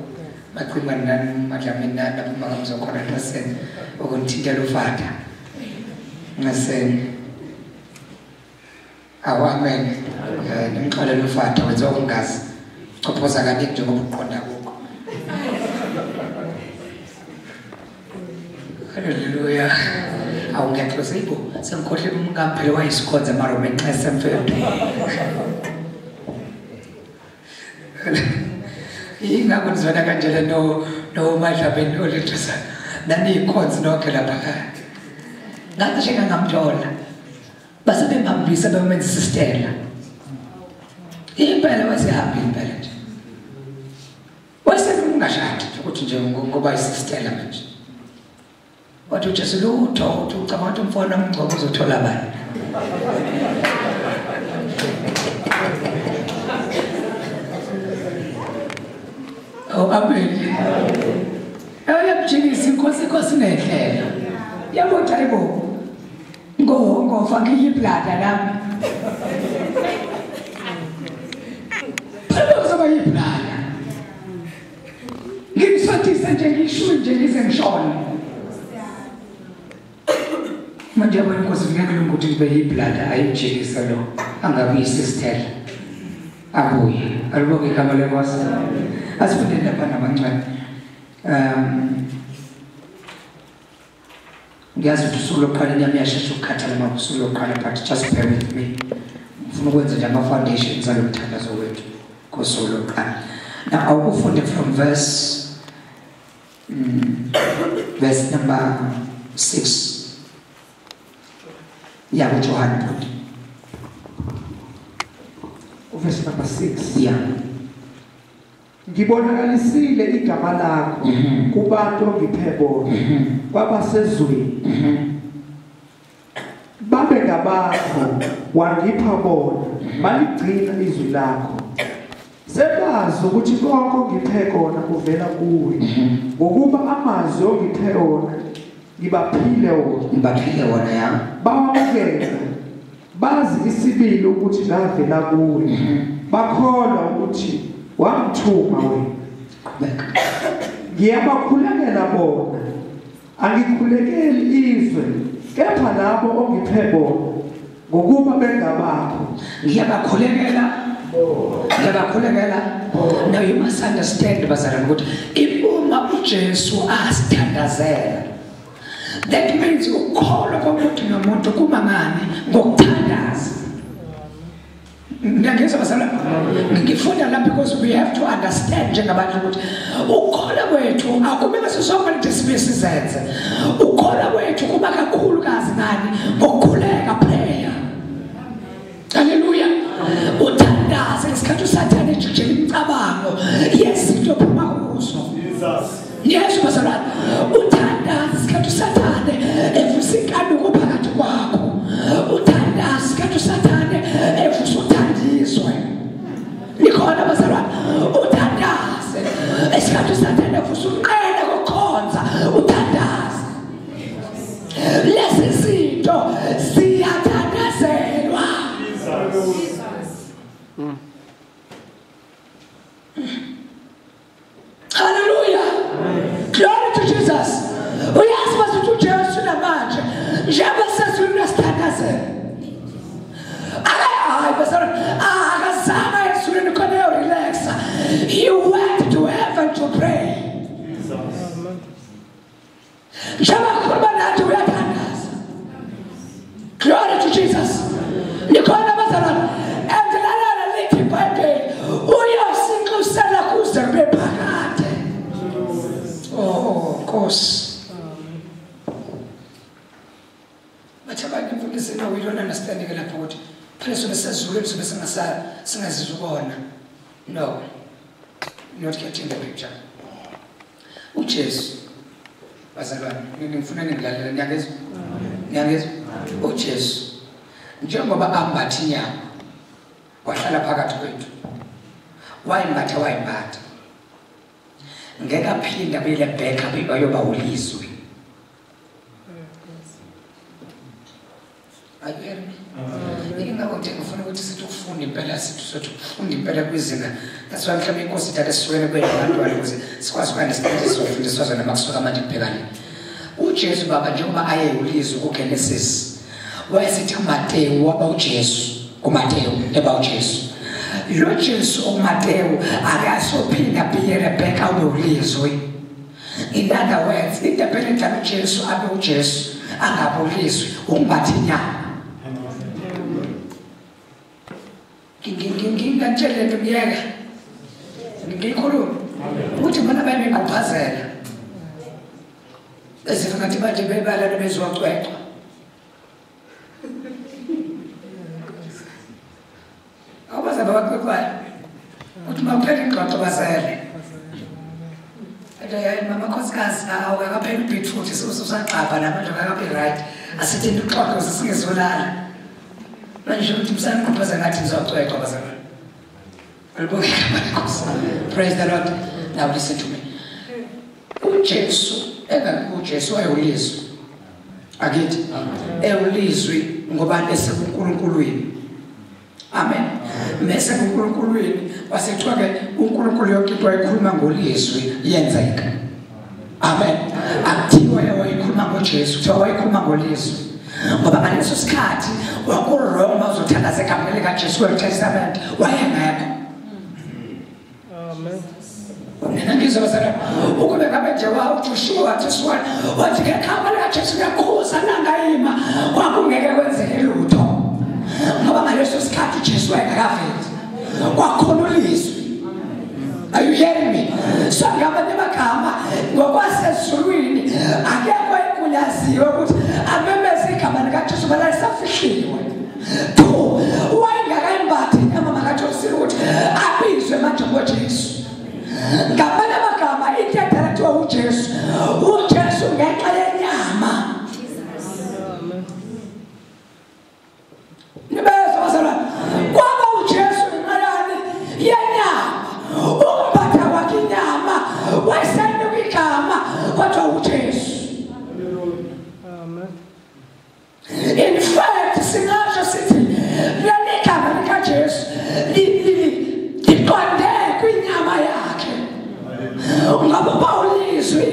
macimane nani madlamini nani lapho makamzokhona ngaseni ukunithintela ufata. Ngaseni. Awu amen. Nimxolele ufata wenza okungazi. Chophoza kaningi njengoba uqonda kukho. Hallelujah. Awu ngiyaxolisa ibo sengikhohle umkamphele wayisikhonza emaromeni xa semfethu. Ingakho nizwana kanjena no madlamini olethisa naniyikhonzi nonke lapha. Ngathi nje ngangamthola. Base bemhambisa bemenzisa isitela. Impela wasehamba impela nje. Wasekungashadi ukuthi nje ngoba isistela manje. Wathi uJesu lutho uthi ucabanga ukuthi umfana umngcobo uzothola bani. Oh amen. Ayabjikisa inkosi inkosi nendlela. Yabo hayibo. Ngofaka iplata nami. Phela kuzoba iplata. Ngisothisa nje ngisho nje ngize ngishone. Manje yabona inkosi ngeke kulunga ukuthi ngibe yiplata ayijikisa lo angabi isistela. Abuye. Alibonge igama lenkosi. Asifunde lapha nabancane. Ngiyazi ukuthi usuku lokuqala inyama iyashesha ukukhathala uma usuku lokuqala, but just bear with me. Ngifuna ukwenza nje ama-foundations alo mthandazo wethu kosuku lokuqala. Now awukufunde from verse number 6. Yeah, kuJohane. Verse number 6. Yeah. Ngibonakalisile igama lakho kubantu ongiphe bona kwabasezweni babe ngabakho wangipha bona baligcina izwi lakho sebazi ukuthi konke ongiphe kona kuvela kuwe ngokuba amazwi ongiphe wona ngibaphile wona ya bawamukela bazi isibili ukuthi ngavela kuwe bakholwa ukuthi wamthuma wena. Ngiyabakhulekela bona, angikhulekeli izwe, kepha labo ongiphe bona ngokuba bengabakho. Ngiyabakhulekela, ngiyabakhulekela. Now you must understand bazalwane ukuthi uma uJesu asithandazela, that means ukukholwa komuntu nomuntu kuma ngani? Ngokuthandaza. Ngiyangizwa bazalwane? Ngifunda la because we have to understand njengabantu ukuthi ukukholwa kwethu akumele sisonke lesi sizenze. Ukukholwa kwethu kuba kakhulukazi ngani? Ngokukhuleka, prayer. Hallelujah. Uthandaze ngesikhathi uSathane ejijela imicabango yezinto ophuma kuzo. Jesus. Yes bazalwane. Uthandaze ngesikhathi uSathane evusa inkanuko phakathi Esikhathi uSathane evusa uthandizwe. Nikhona bazalwane, uthandaze. Esikhathi uSathane evusa uqele kokukhonza, uthandaze. Lezi zinto ziyathandazelwa. Hallelujah. Glory to Jesus. Uyazi basuthi uJesu namanje njengoba sezulwini asithandazela. Hayi bazalwane, akazange ezulwini khona eyorelaxa. He went to heaven to pray. Njengoba khuluma nathi uyathandaza. Glory to Jesus. Nikhona bazalwane, and lalala lithi iBhayibheli uyasinxusela kuze kube phakade. Oh, Nkosi. Bathi abanye mfundisi, no, we don't understand ke lapho ukuthi phela sobe sezulwini sobe singazizubona. No, not getting the picture. uJesu bazalwane, ngifuna ningilalela, niyangezwa? Niyangezwa? uJesu njengoba ambatha inyama wahlala phakathi kwethu, wayimbatha wayimbatha, ngeke aphinde abuyele back ayoba ulizwe. Are you hearing me? Ingakho nje ngifuna ukuthi sithi ufunde impela, sithi sothi ufunde impela kwizinga. That's why mhlawumbe inkosi ithathe sisukele kwethu abantwana ukuze sikwazi uku-understand sizofundiswa zona makusuka manje kubhekane. uJesu baba njengoba aye ulizwe kuGenesis, wayesithi kuMateyu waba uJesu, kuMateyu eba uJesu. Lo Jesu uMateyu akasophinda abuyele back abe ulizwe. In other words, into phela edala uJesu abe uJesu angabe ulizwe ukumbatha inyama. Ngingatshela lento ngiyeka. Ngiyikhuluma. Ukuthi bona bayengqophazela. Bese ngathi manje bebala bezocwecwa. Abaza bacwecwayo. Uthi makuphela ingxoxo bazele. Athi hayi mama khosikazi awukakapheli ubeetroot usagxabha namanje akakabi right. Asithi nixoxe singezolala. Manje ukuthi msaniqhuphaza ngathi ngizocwecwa bazalwane. Alibonge igama leNkosi. Praise the Lord. Now listen to me. uJesu engakuJesu wayewulizwi. Akithi ewulizwi ngoba esekuNkulunkuluwini. Amen. Mese kuNkulunkuluwini wasethiwa ke uNkulunkulu yonke into wayikhuluma ngolizwi yenzeka. Amen. Akuthiwa wayikhuluma ngoJesu, kuthiwa wayikhuluma ngolizwi. Ngoba ngaleso sikhathi wakuRoma uzothandaza egameni likaJesu kwe Testament wayengekho. Amen. Nina ngizwa bazalwane, ukube ngabe nje uJoshua wathi swana wathi ngegama likaJesu ngiyakhuza nangayima, kwakungeke kwenzeke lutho. Ngoba ngaleso sikhathi uJesu wayengakaveli. Kwakhona ulizwi. Are you hearing me? So ngamanye amagama ngokwasezulwini akekho egunyaziwe ukuthi amemeze igama likaJesu ngoba lisafihliwe. Two, wayengakayimbathi inyama makaJesu ukuthi abizwe manje ngoJesu. Ngamanye amagama into edala kuthiwa uJesu, uJesu ngenxa yenyama. Nibezwa bazalwane, kwaba uJesu ngenxa yani yenyama. Ukumbatha kwakhe inyama wayesenika igama kwathiwa uJesu. Amen. In fact, singasho sithi leli gama likaJesu liqonde kwinyama yakhe. Ngoba uPawulizwi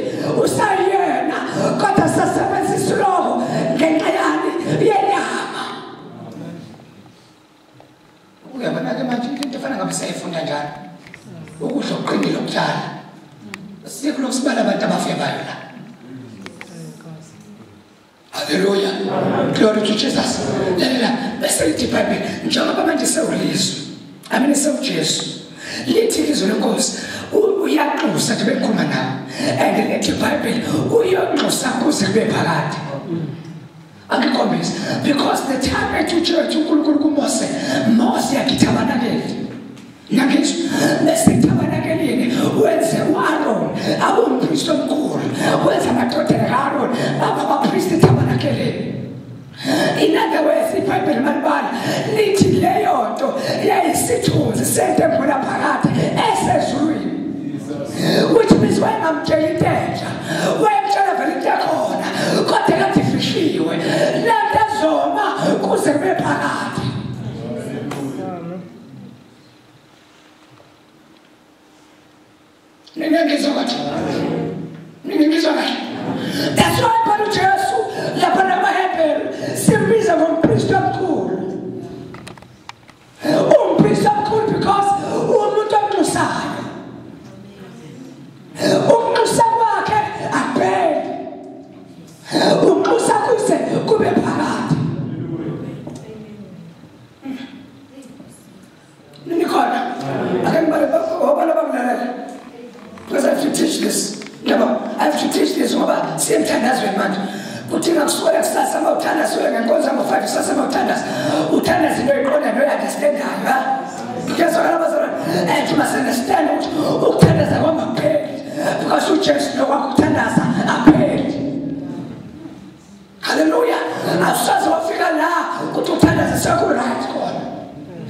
usayena kodwa sasebenzisa lokho ngenxa yani yenyama. Uyabona ke manje into efana ngabe siyayifunda njalo. Ukudla okuqinile okutshala. Sikho lokusibala abantu abafebayo la. Hallelujah. Glory to Jesus. Lalela bese lithi iBhayibheli njengoba manje sewulizwi. Amene sewuJesu. Lithi izwi lenkosi uyanxusa nje bekhuluma nawe. And lithi iBhayibheli uyanxusa kuze kube phakade. Angikhombisi because the time ethi uJesu uNkulunkulu kuMose, Mose yakithabanakele. Ngakho bese ithabanakelini wenze uAaron abe umpristi omkhulu, wenze amadodana kaAaron abe abapristi ethabanakeleni. In other words, iBhayibheli malibala Lithi leyo nto yayisithunzi sento engunaphakade esezulwini. Which means wayengamtshela into entsha, wayemtshela vele into ekhona, kodwa kade ifihliwe. Le nto ezoma kuze kube phakade. Ningangizwa kahle? Ningangizwa kahle? That's why phela uJesu lapha namaHebheru simbiza ngompristi omkhulu. Umpristi omkhulu because umuntu onxusayo. Ukunxusa kwakhe akupheli. Ukunxusa kuze kube phakade. Nikhona? Ake ngibale obala bakulalele. Because I have to teach this. I have to teach this ngoba siyemthandazweni manje. Kudinga kusukela kusasa uma uthandaza uye ngenkonzo yango-5 kusasa uma uthandaza. Uthandaza into oyiqondayo noyi-understandayo. Kuyezwakala bazalwane? And you must understand ukuthi ukuthandaza kwami akupheli. Because uJesu nokwakho ukuthandaza akupheli. Hallelujah. Awusoze wafika la ukuthi uthandaze seku-right khona.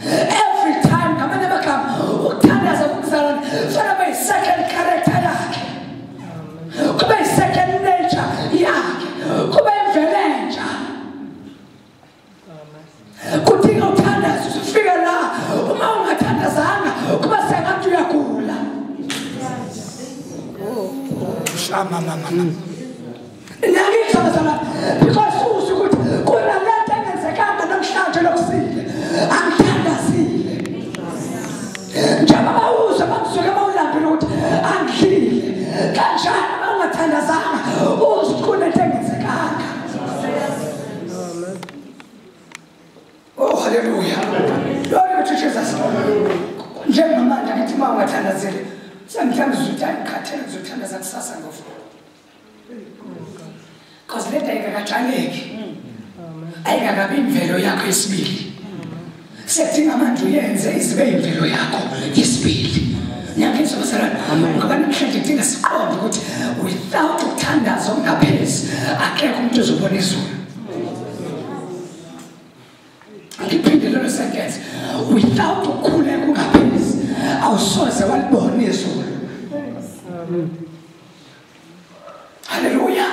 Every time ngamanye amagama ukuthandaza kumzalwane kufanele kube yi-second character yakhe. Kube yi-second nature yakhe. Kube imvelo entsha. Kudinga uthandaze ufike la. Uma ungathandazanga kuba sengathi uyagula. Niyangizwa bazalwane? Because uzwe ukuthi kunalento engenzekanga namhlanje lokusile. Angithandazile. Njengoba uzwe bamsuke bawulambile ukuthi angidlile. Kanjani uma ungathandazanga uzwe kunento engenzekanga. Oh, hallelujah. Glory to Jesus. Njengamanje ngithi uma ungathandazile sometimes uzothi angikhathele ngizothandaza kusasa ngo-4. Because lento ayikakatshaleki. Ayikakabi imvelo yakho yesibili. Sekudinga manje uyenze izibe imvelo yakho yesibili. Niyangizwa bazalwane? Ngoba namhlanje kudinga siqonde ukuthi without ukuthandaza okungaphezi akekho umuntu ozobona izulu. Ngiphinde lelo sentence. Without ukukhuleka ungaphezi awusoze walibona izulu. Hallelujah.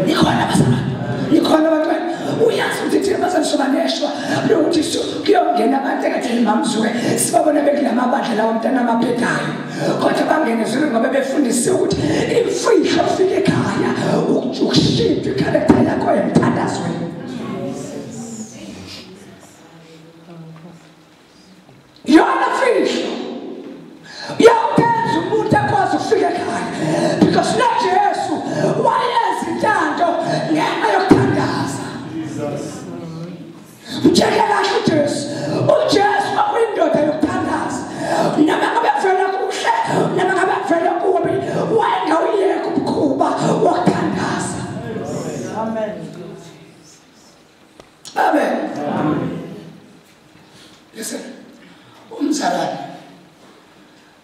Nikhona bazalwane? Nikhona bantwana? Uyazi ukuthi thina bazalwane soba neshwa lokuthi kuyongena abantu ekade mamzuke sibabona bekulamabandla lawo mntana amaphethayo kodwa bangene ezulwini ngoba befundisiwe ukuthi imfihlo ufike ekhaya ukushintsha ikharektha yakho emthandazweni. Yona mfihlo yawubenza umuntu akwazi ukufika ekhaya because noJesu wayenza intando ngenxa yokuthandaza. Mtsheke kahle uJesu. uJesu kwakuyindoda yokuthandaza. Noma ngabe kuvela kuhle, noma ngabe kuvela kubi, wayengawuyeka umkhuba wokuthandaza. Amen. Amen. Listen, umzalwane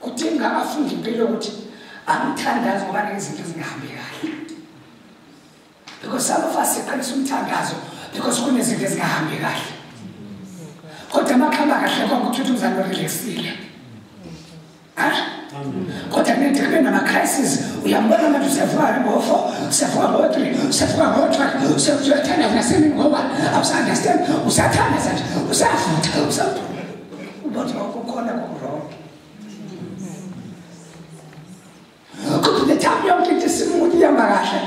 kudinga afunde impilo ukuthi angithandazi ngoba nezinto ezingahambi kahle. Because some of us siqalisa umthandazo because kunezinto ezingahambi kahle. Kodwa makhamba kahle konke ukuthi umzalwane urelaxile. Kodwa kunento kube nama-crisis uyambona manje usevuka ngo-4, usevuka ngo-3, usevuka ngo-12, useyathandaza nasemini ngoba awusa-understand, usathandaza nje, usavutha, ubona kukhona koku-wrong. Kuthi the time yonke into isimuthi ihamba kahle.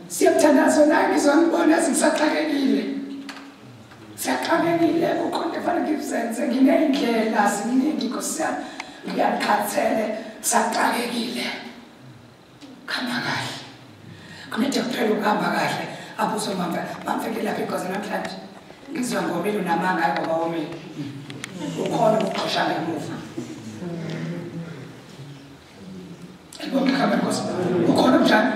Siyamthandaza na ngizonibona ngisaxakekile. Siyaxakekile kukhona kufanele ngizenze ngineyindlela ziningi Nkosi yami. Ngiyakhathele saxakekile. Khamba kahle. Kumele kuphela ukuhamba kahle. Abuzo mama, mamfike lapha inkosi namhlanje. Ngizwa ngomile unamanga ngoba womile. Ukhona ukuxosha ngemuva. Ngibonga igama lenkosi. Ukhona njani?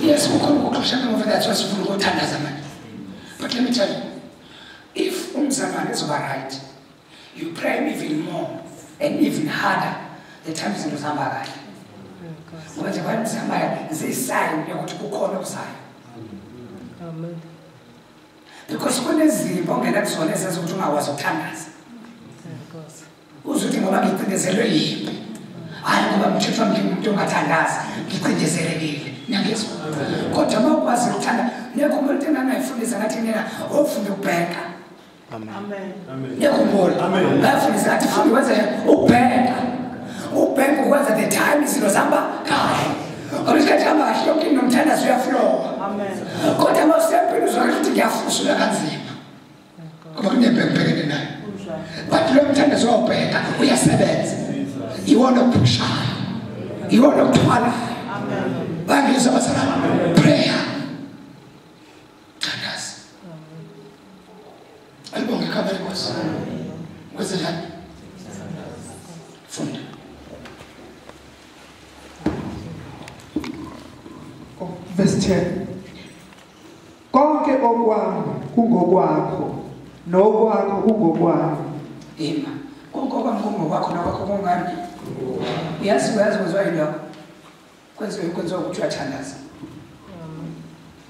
Yes, ukhona ukuxosha ngemuva. That's why sifuna ukuthandaza manje. But let me tell you, if umzalwane ezoba right, you pray even more and even harder the time izinto zihamba kahle. Ngoba nje kwani zihamba ziyisign yokuthi kukhona okuzayo. Amen. Because kunezimpi ongena kuzona ezenza ukuthi ungakwazi ukuthandaza. Uzuthi ngoba ngicindezelwe yimpi. Hayi ngoba mthetho wami ngingumuntu ongathandazi, ngicindezelekile. Niyangizwa? Kodwa uma ukwazi ukuthanda, nekhumbula into engangayifundisa ngathi mina ofunda ukubheka. Amen. Nekhumbula. Ngayifundisa ngathi funda ukwenza ukubheka. Ubheka ukwenza the time izinto zihamba kahle. Ngoba isikhathi hamba kahle yonke into nomthandazo uyaflowa. Amen. Kodwa uma usempilweni uzwa ukuthi ngiyafusula kanzima. Ngoba kunempi engibhekene nayo. But lo mthandazo wawubheka uyasebenza. Iwona okuphushayo. Iwona okuthwalayo. Amen. Bangizwa bazalwane. Prayer. Thandaza. Alibonge igama leNkosi. Kwenze njani? Funda. Verse 10. Konke okwami kungokwakho, nokwakho kungokwami. Ima. Konke okwami kungokwakho nokwakho kungami. Uyazi kwenziwa yini lokho? Kwenziwa ukuthi uyathandaza.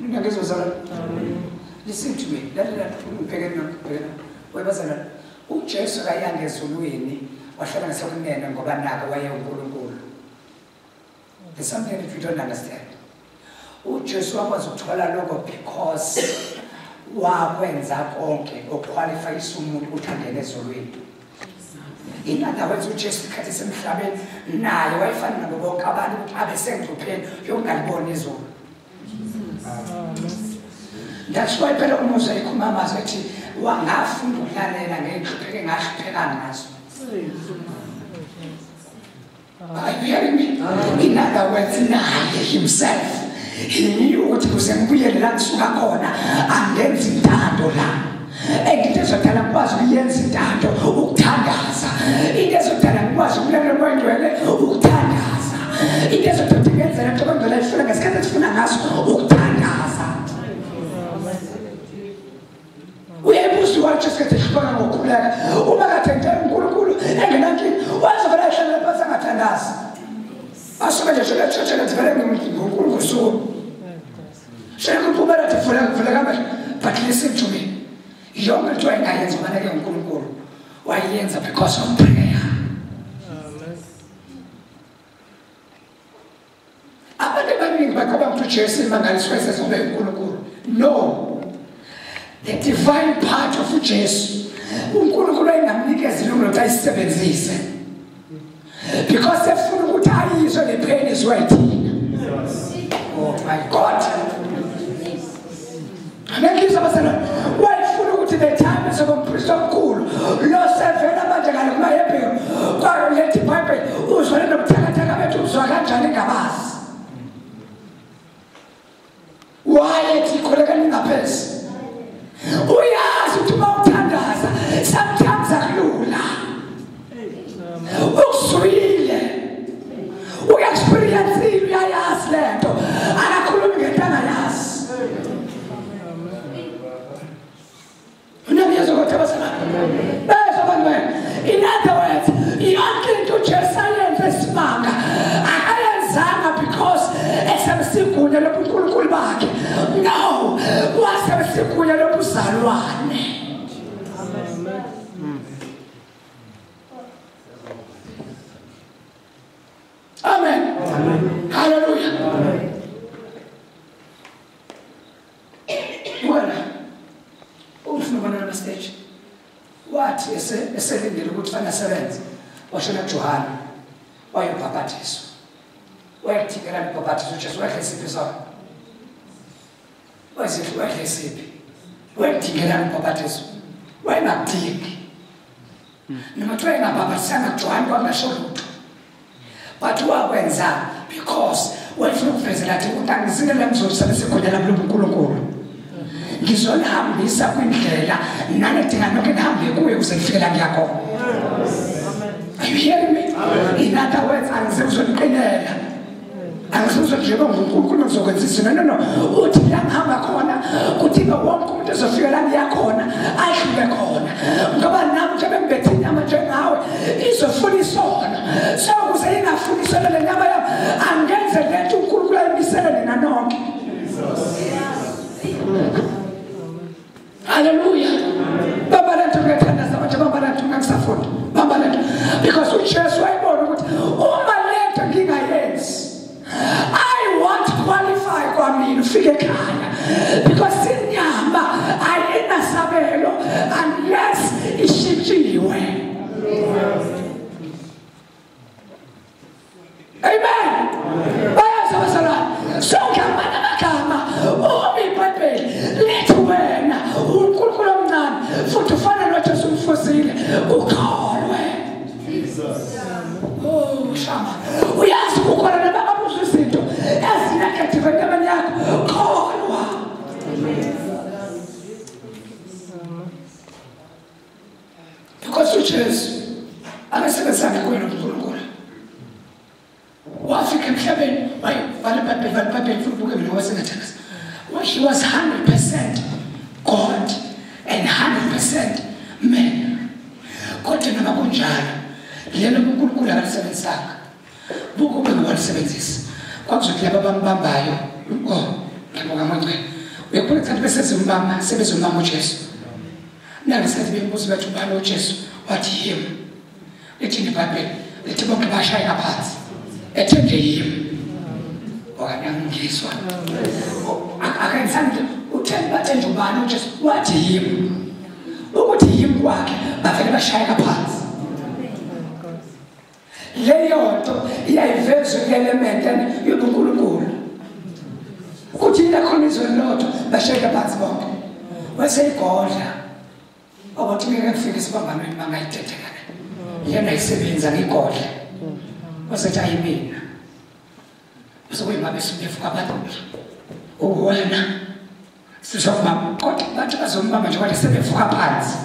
Ngiyangizwa bazalwane. Listen to me. Lalela ngibhekene nokubhekena. Webazalwane, uJesu akayanga ezulwini wahlala ngasekunene ngoba nako wayenguNkulunkulu. There's something that we don't understand. uJesu wakwazi ukuthola lokho because wakwenza konke okuqualifyisa umuntu ukuthi angene ezulwini. In other words, uJesu isikhathi semhlabeni naye wayefana nabo bonke abantu ukuthi abe sengcupheni yokungaliboni izulu. That's why phela umuzi ekhuluma amazwi ethi wangafunda ukulalela ngey'nhlupheko engahlupheka ngazo. Are you hearing me? In other words, naye himself he knew ukuthi kuze ngibuyele la ngisuka khona angenzi intando la. And into ezodala ngikwazi ukuyenza intando ukuthandaza. Into ezodala ngikwazi ukulalela uMoya oNgcwele ukuthandaza. Into ezodala ngenze le nto ngcwele ifuna ngesikhathi esifuna ngaso ukuthandaza. Uyayibuza iwathi isikhathi ehlupha ngokukhuleka. Uma kade ngitshela uNkulunkulu engenankinga wazovela ahlale phansi angathandazi. Asuke nje shela vele nguNkulunkulu usuku. Shela kuphumela vula amehlo. But listen to me. Yonke into engayenza ubaneke uNkulunkulu wayenza because of prayer. Amen. Abantu abaningi bacabanga ukuthi uJesu imangaliswe sezobe uNkulunkulu. No. The divine part of uJesu uNkulunkulu wayengamnikeza ilungelo ukuthi ayisebenzise. Because efuna ukuthi ayizwe le pain izwe thina. Oh my God. Ngiyizwa bazalwane. Wayefuna ukuthi the time esokompristi omkhulu lo sevela manje ngale kumaHebheru kwakulethi iBhayibheli uzwane nobuthakathaka bethu uzwa kanjani engabazi. Wayethi khuleka ningaphezi. Uyazi ukuthi uma uthandaza sometimes akulula. Ukuzwile. Uya-experience-ile, uyayazi lento. Akakhulumi ngento angayazi. Unamyezwa kodwa bazalwane? Bezwa abantu wena. In other words, yonke into uJesu ayenze esimanga akayenzanga because esebesigunya lobuNkulunkulu bakhe. No, wasebesigunya lobuzalwane. Amen. Amen. Hallelujah. Amen. Wena ufuna ukubona lama stage. Wathi eselindele ukuthi fanele asebenze washona kuJohane wayobhaphathizwa. Wayethikela ibhaphathizo uJesu wadla isiphi sona? Wadla isiphi? Wayethikela ibhaphathizo. Wayengakudingi. Noma kuthiwa engabhaphathisanga kuJohane kwakungasho lutho. But wakwenza because wayefuna ukuvezela athi ukuthi angizinele ngizosebenzisa igunya lami lobuNkulunkulu. Ngizolihambisa kwindlela nanedinga nonke nihambe kuyo ukuze nifike la ngiya khona. Are you hearing me? In other words, angizuzoniqinela. Angizuzonjengoba nguNkulunkulu ngizokwenza izinto. No, no. Uthi la ngihamba khona kuthiwa wonke umuntu ezofika la ngiya khona adlule khona. Ngoba nami nje bengibethe inyama njengawe izofuna isono. So ukuze ingafuni isono le nyama yami angenze lento uNkulunkulu ayimisele nina nonke. Hallelujah. Baba lento ngiyathandaza manje, baba lento ngisafunda. Baba lento because uJesu wayebona ukuthi uma lento ngingayenzi I won't qualify kwamina ufike ekhaya because inyama ayinasabelo unless ishintshiwe. Amen. Bayazi abazalwane, sonke amanye amagama uma iBhayibheli lithi wena uNkulunkulu omncane futhi ufana noJesu umfuzile ukholwe. Oh shama, uyazi kukhona noma abuzwa izinto ezinegative entabeni yakho, kholwa. Because uJesu akasebenzanga kuwena uNkulunkulu. Wafika emhlabeni wayivala iBhayibheli futhi ubuke mina wasengathandaza. He was 100% God and 100% man. Kodwa noma kunjalo lelo uNkulunkulu akalisebenzisanga. Buka ube walisebenzisa. Kwakuzothi laba bambambayo, oh, ngiyabonga manje. Uyakubona ukuthi besezimbamba, sebezombamba uJesu. Nangesikhathi bembuza bathi ubani uJesu, wathi yimi. Lithi iBhayibheli lithi bonke bashaya ngaphansi. Ethe nje yimi. Okanye angizwa. Akenzanga uthe bathe nje ubani uJesu, wathi yimi. Ukuthi yimi kwakhe bavele bashaya ngaphansi. Leyo nto iyayiveza i-element yobuNkulunkulu. Kuthi into khona izwe lodwa bashayeka phansi bonke. Waseyigodla. Obathi ngeke ngifike esibambanweni bangayithetheka. Yena isebenza ngigodla. Wasethi ayimina. Bese kuyima bese abantu. Uwena sizokubamba kodwa bathi bazombamba nje kodwa sebevuka phansi.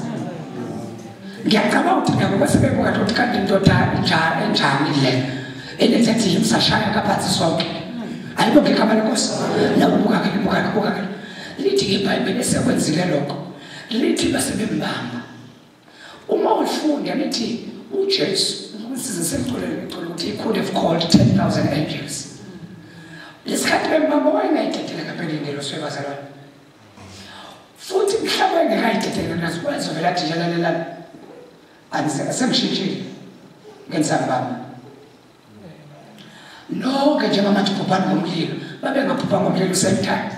Ngiyacabanga ukuthi nabo basebebuka ukuthi kanti indoda enjani le enethethe yimsashaya ngaphansi sonke. Ayibonke igama lenkosi. Nakubuka ke buka ke. Lithi iBhayibheli esekwenzile lokho. Lithi basebembamba. Uma ufunda lithi uJesu size semculele ngicela ukuthi he could have called 10,000 angels. Lesikhathi bembamba wayengayidedela ngempela ingelosi yabazalwane. Futhi mhlawumbe engekayidedela nazo wayezovela athi nje lalelani. Angisengishintshile ngensambamba. Nonke njengamanje uphuphana ngomlilo, babengaphupha ngomlilo same time.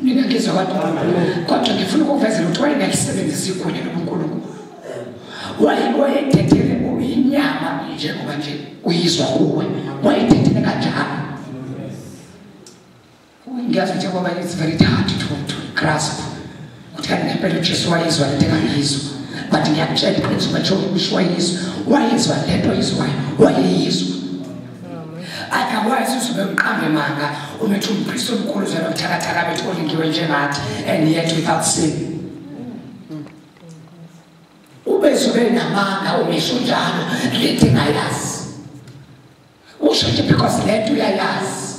Mina ngizwa kodwa kodwa ngifuna ukukuvezela ukuthi wayengalisebenzisa igunya lobuNkulunkulu. Wayethethele inyama njengoba nje uyizwa kuwe, wayethethele kanjalo. Ngiyazi njengoba it's very hard to grasp ukuthi kanti ngempela uJesu wayizwa lento engangiyizwa. But ngiyakutshela iqiniso batsho ukuthi wayizwa, wayizwa lento oyizwayo, wayeyizwa. Otherwise uzobe umqambe manga umethi umpristi omkhulu uzalwa buthakathaka bethu olingiwe njengathi and yet without sin. Ubezobe namanga umisho njalo lento engayazi. Usho nje because lento uyayazi.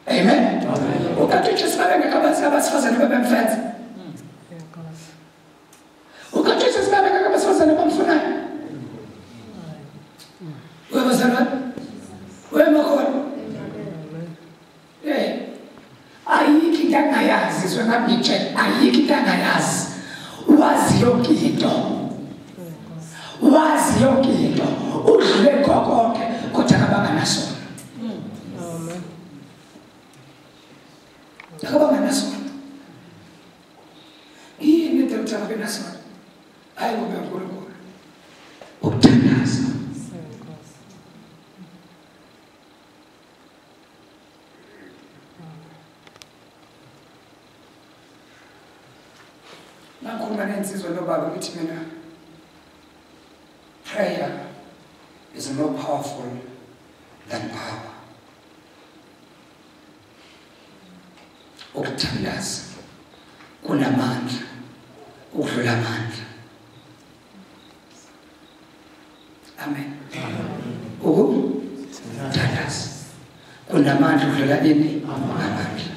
Amen. Ukanti uJesu babengekho abasifazane babemfenza. Ukanti uJesu babengekho abasifazane bamfunayo. Uyabazalwane? Uyamakhona? Ayikho into angayazi, izwe ngami ngitshela, ayikho into angayazi. Wazi yonke into. Wazi yonke into. Udlule konke kodwa akabanga nasona. Amen. Akabanga nasona. Yini into ukuthi akabe nasona? Hayi ngoba uNkulunkulu. Ukuthandaza. Nakhuluma nensizwa nobaba ngithi mina prayer is more powerful than power. Ukuthandaza kunamandla ukudlula amandla. Amen. Ukuthandaza kunamandla ukudlula ini? Amandla.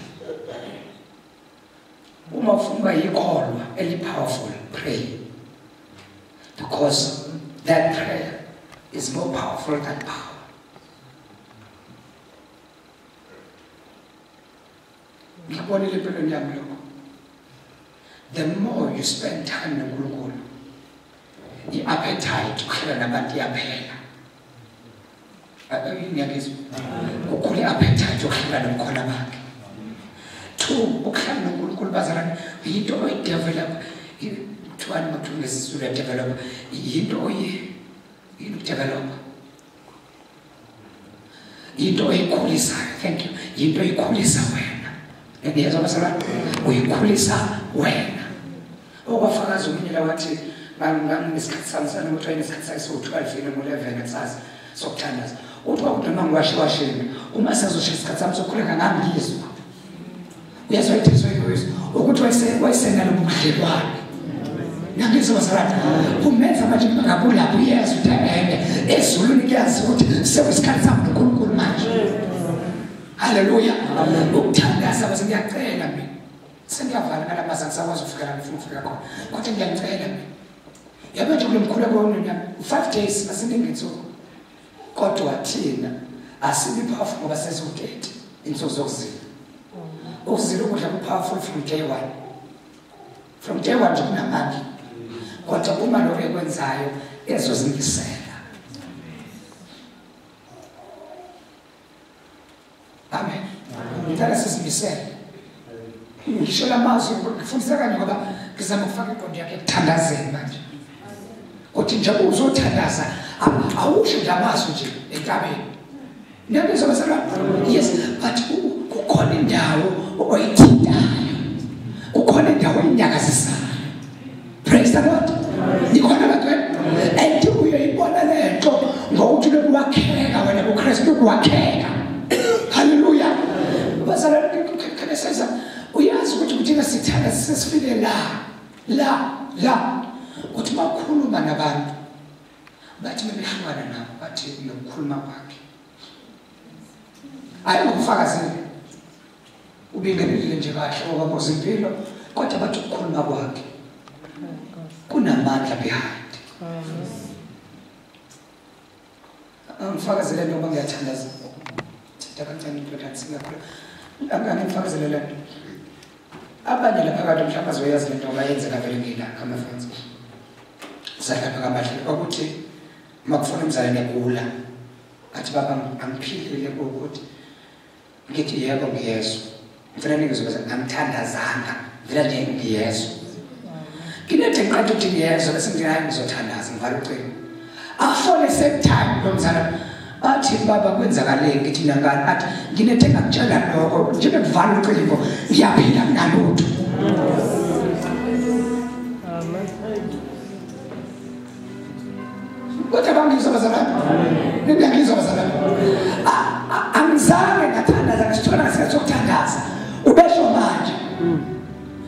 Uma ufuna ukuba yikholwa eli-powerful, pray. Because that prayer is more powerful than power. Ngikubonile empilweni yami lokho. The more you spend time noNkulunkulu, i-appetite ukuhlala nabantu iyaphela. Ngiyakizwa. Kukhula i-appetite yokuhlala nobukhona bakhe. 2, ukuhlala noNkulunkulu bazalwane yinto oyidevelop. Kuthiwani makuthiwa ngesiZulu uyadevelop, yinto oyidevelop. Yinto oyikhulisayo. Thank you. Yinto oyikhulisa wena. Ngiyezwa bazalwane? Uyikhulisa wena. Okwafakaza omunye la wathi nganginesikhathi sami sami ukuthi wayenesikhathi sakhe siwu-12 noma 11 kusasa sokuthandaza. Uthi kwakuthi noma ngiwashiwashini uma sezosha isikhathi sami sokukhuleka ngangizwa. Uyezwa itheso uyizwa ukuthi wayesenalo ubudlelwane. Ngiyangizwa bazalwane. Kumenza manje ngabulapho uyezwa ukuthi ene ezulwini kuyazi ukuthi sekuyisikhathi sami noNkulunkulu manje. Haleluya. Ukuthandaza bese ngiyacela mina. Sengiyavala ngalamazi angisakwazi ukufika la ngifuna ukufika khona. Kodwa ngiyacela mina. Yabo nje kulomkhuleko wona 5 days asiningi insuku. Kodwa thina asibi powerful ngoba seziwu-30 insuku zokuzila. Ukuzila ukudla ku-powerful from day 1. From day 1 nje kunamandla. Kodwa uma lokho ekwenzayo ezozimisela. Amen. Ngicela sizimisele. Ngisho lamazwi ngifundisa kanye ngoba ngizama ukufaka ingqondo yakhe ekuthandazeni manje. Uthi nje uzothandaza awusho nje amazwi nje entabeni. Ngiyakuzwa bazalwane? Yes, but kukhona indawo oyithintayo. Kukhona indawo oyinyakazisayo. Praise the Lord. Nikhona bantwana? And uyoyibona lento ngokuthi lokuwakheka wena kuKristu ukuwakheka. Hallelujah. Bazalwane kheneseza uyazi ukuthi kuthina sithanda sesifike la la la uthi bakhuluma nabantu bathi bebehlukana nabo bathi nokukhuluma kwakhe ayi ngokufakazile ubingelelile nje kahle okwabuza impilo kodwa bathi ukukhuluma kwakhe kunamandla behind. Angifakazele noma ngiyathandaza thinta kancane indoda singakhula angifakazele lento. Abanye lapha kade mhlawumbe azoyazi lento ngoba yenzeka vele ngilanga amafensi salapha kamahle ukuthi makufuna umzalwane egula athi baba angiphilile ukuthi ngithi yebo ngiyezwa ngifuna ningizwe angithandazanga vele nje ngiyezwa nginethe ngiqeda ukuthi ngiyezwa bese ngithi hayi ngizothandaza ngivala ucingo afone same time lo mzalwane athi baba kwenzakaleni ngithi nangani athi nginethe ngakutshela lokho nje bekuvala ucingo ngiyaphila kunalutho. Amen. Kodwa bangizwa bazalwane? Ningiyangizwa bazalwane? Angizange ngathandaza ngisithola ngesikhathi sokuthandaza. Ubesho manje.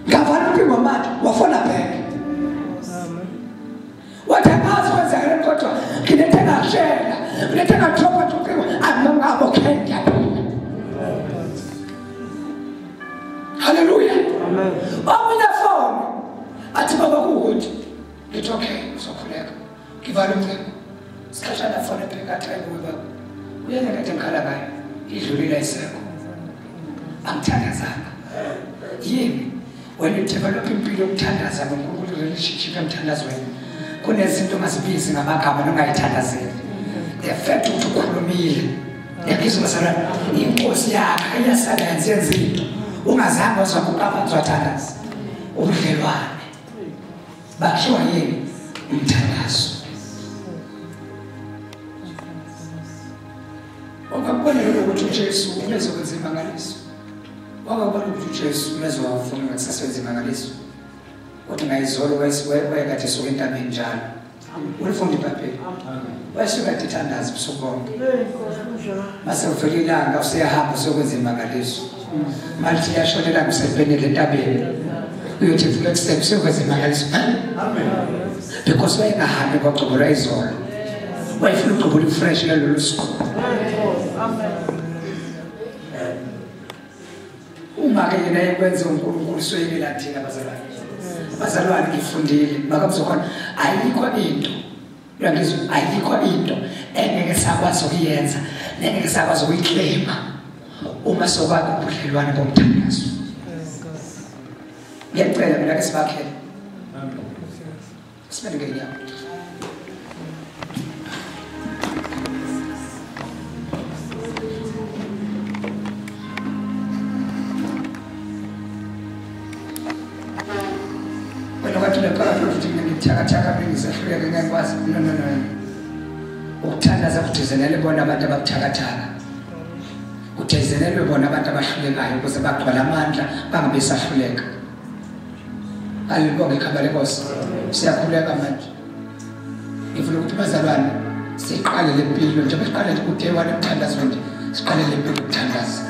Ngavala ucingo manje wafona back. Amen. Wathi angazi kwenzakale kodwa nginethe ngakutshela nginethe ngadropa ucingo angingabo okay ngiyaphila. Hallelujah. Amen. Omunye phone athi baba kuwukuthi ngithi okay uzokhuleka. Ngivala ucingo. Sikhashana phone ebheka athi hayi baba. Uyena kade ngikhala ngayo. Idlulile ayisekho. Angithandazanga. Yini? When you develop impilo yokuthandaza noNkulunkulu relationship emthandazweni kunezinto ongazibizi ngamagama nongayithandazeli. The fact ukuthi ukhulumile. Ngiyakuzwa bazalwane, inkosi yakhe iyasebenza yenza into. Ungazange wazokuqapha uzothandaza. Ubudlelwane bakhiwa yini? Umthandazo. Ungakubona ukuthi uJesu umezokwenza imangaliso. Wakubona ukuthi uJesu umezowafuna ngakusasa imangaliso. Kodwa ngayizolo wayekade esuka entabeni njalo. Ulifunda iBhayibheli. Wayesuka ethandaza ubusuku bonke. Mase uvela ilanga useyahamba useyokwenza imangaliso. Malithi liyashona ilanga usebhenele entabeni. Uyothi vuka ekuseni useyokwenza imangaliso. Amen. Because wayengahambi kwagcobo lwayizolo. Wayefuna ugcobo olufresh lalolu suku. Uma ke yena ekwenza uNkulunkulu soyimela thina bazalwane. Bazalwane ngifundile makabuzokhona ayikho into. Uyangizwa ayikho into engeke sakwazi ukuyenza nengeke sakwazi ukuyiclaima uma sokwakha ubudlelwane bomthandazo. Ngiyacela mina ke sibakhele. Amen. Sibeke ngenyawo. Wena kwathi leqala futhi mina ngithakathaka bengisehluleke ngeke no no no. Ukuthandaza kudizenele bona abantu ababuthakathaka. Kudizenelwe bona abantu abahlulekayo ukuze bagcwale amandla bangabe sahluleka. Alibonge igama lenkosi. Siyakhuleka manje. Ngifuna ukuthi bazalwane siqale le mpilo njengoba siqale nje ku-day 1 emthandazweni nje siqale le mpilo ukuthandaza.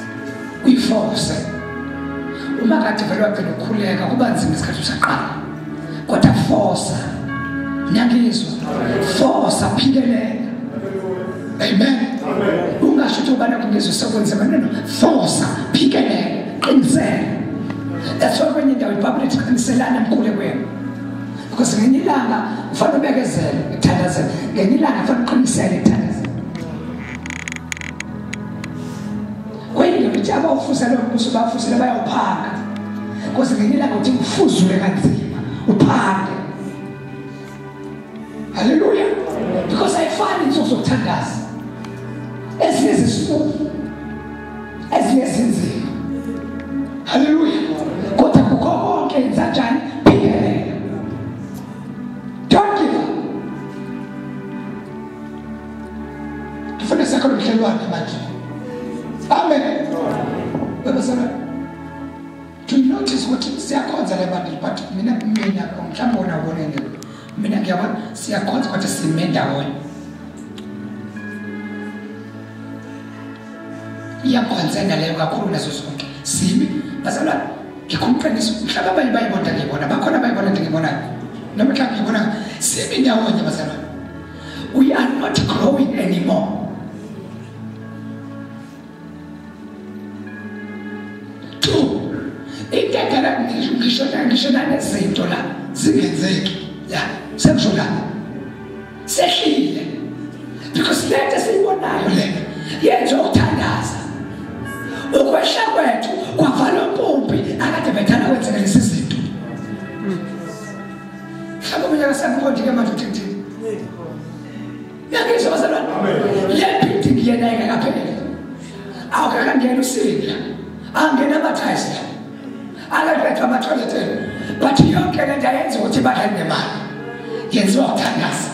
Uyiforce. Uma kade vele wagcina ukukhuleka kuba nzima isikhathi usaqala. Kodwa force. Niyangizwa? Force phikelela. Amen. Ungasho ukuthi ubani akungizwe sekunzima no no. Force phikelela, qinisela. That's why kwenye indawo iBhayibheli ithi qiniselani emkhulekweni. Because ngenye ilanga ufanele ubekezele ekuthandazeni, ngenye ilanga ufanele uqinisele ekuthandazeni. Kwenye indawo ithi abawufuzela umbuso bawufuzele bayawuphanga. Because ngenye ilanga uthi ufuzule kanzima uphange. Hallelujah. Because ayifani insuku zokuthandaza. Ezinye zisuku, ezinye zinzima. Hallelujah. Kodwa kukho konke yenza njani? Phikelela. Don't give up. Ngifuna sakho lomhlelwane manje. Amen. Babazalwane, do you notice ukuthi siyakhonza le bantu but mina mhlawumbe wona ubone nje. Mina ngiyabona siyakhonza kodwa sime ndawonye. Iyakhonzena leyo kakhulu nazo zonke. Simi bazalwane ngikhumqiniso mhlawumbe abanye bayibona ngiyibona bakhona bayibona ngiyibonayo noma mhlawumbe ngiyibona simi ndawonye bazalwane. We are not growing anymore. Two, into edala ngisho nanezinto la zingenzeki la sekusho la sehlile because lento esiyibonayo le yenza ukuthandaza. Ukwehla kwethu kwavala umpompi akade bethanda kwenzeka lezi zinto. Mhlawumbe unyaka sekukhonje ke manje uthi ngithini? Ngiyakizwa bazalwane. Le building yena ingakapheli. Awukakangena usindla. Angena ama-tiles la. Akaqedwa ama-toilet. But yonke le nto ayenza ukuthi badlale nemali. Yenziwa ukuthandaza.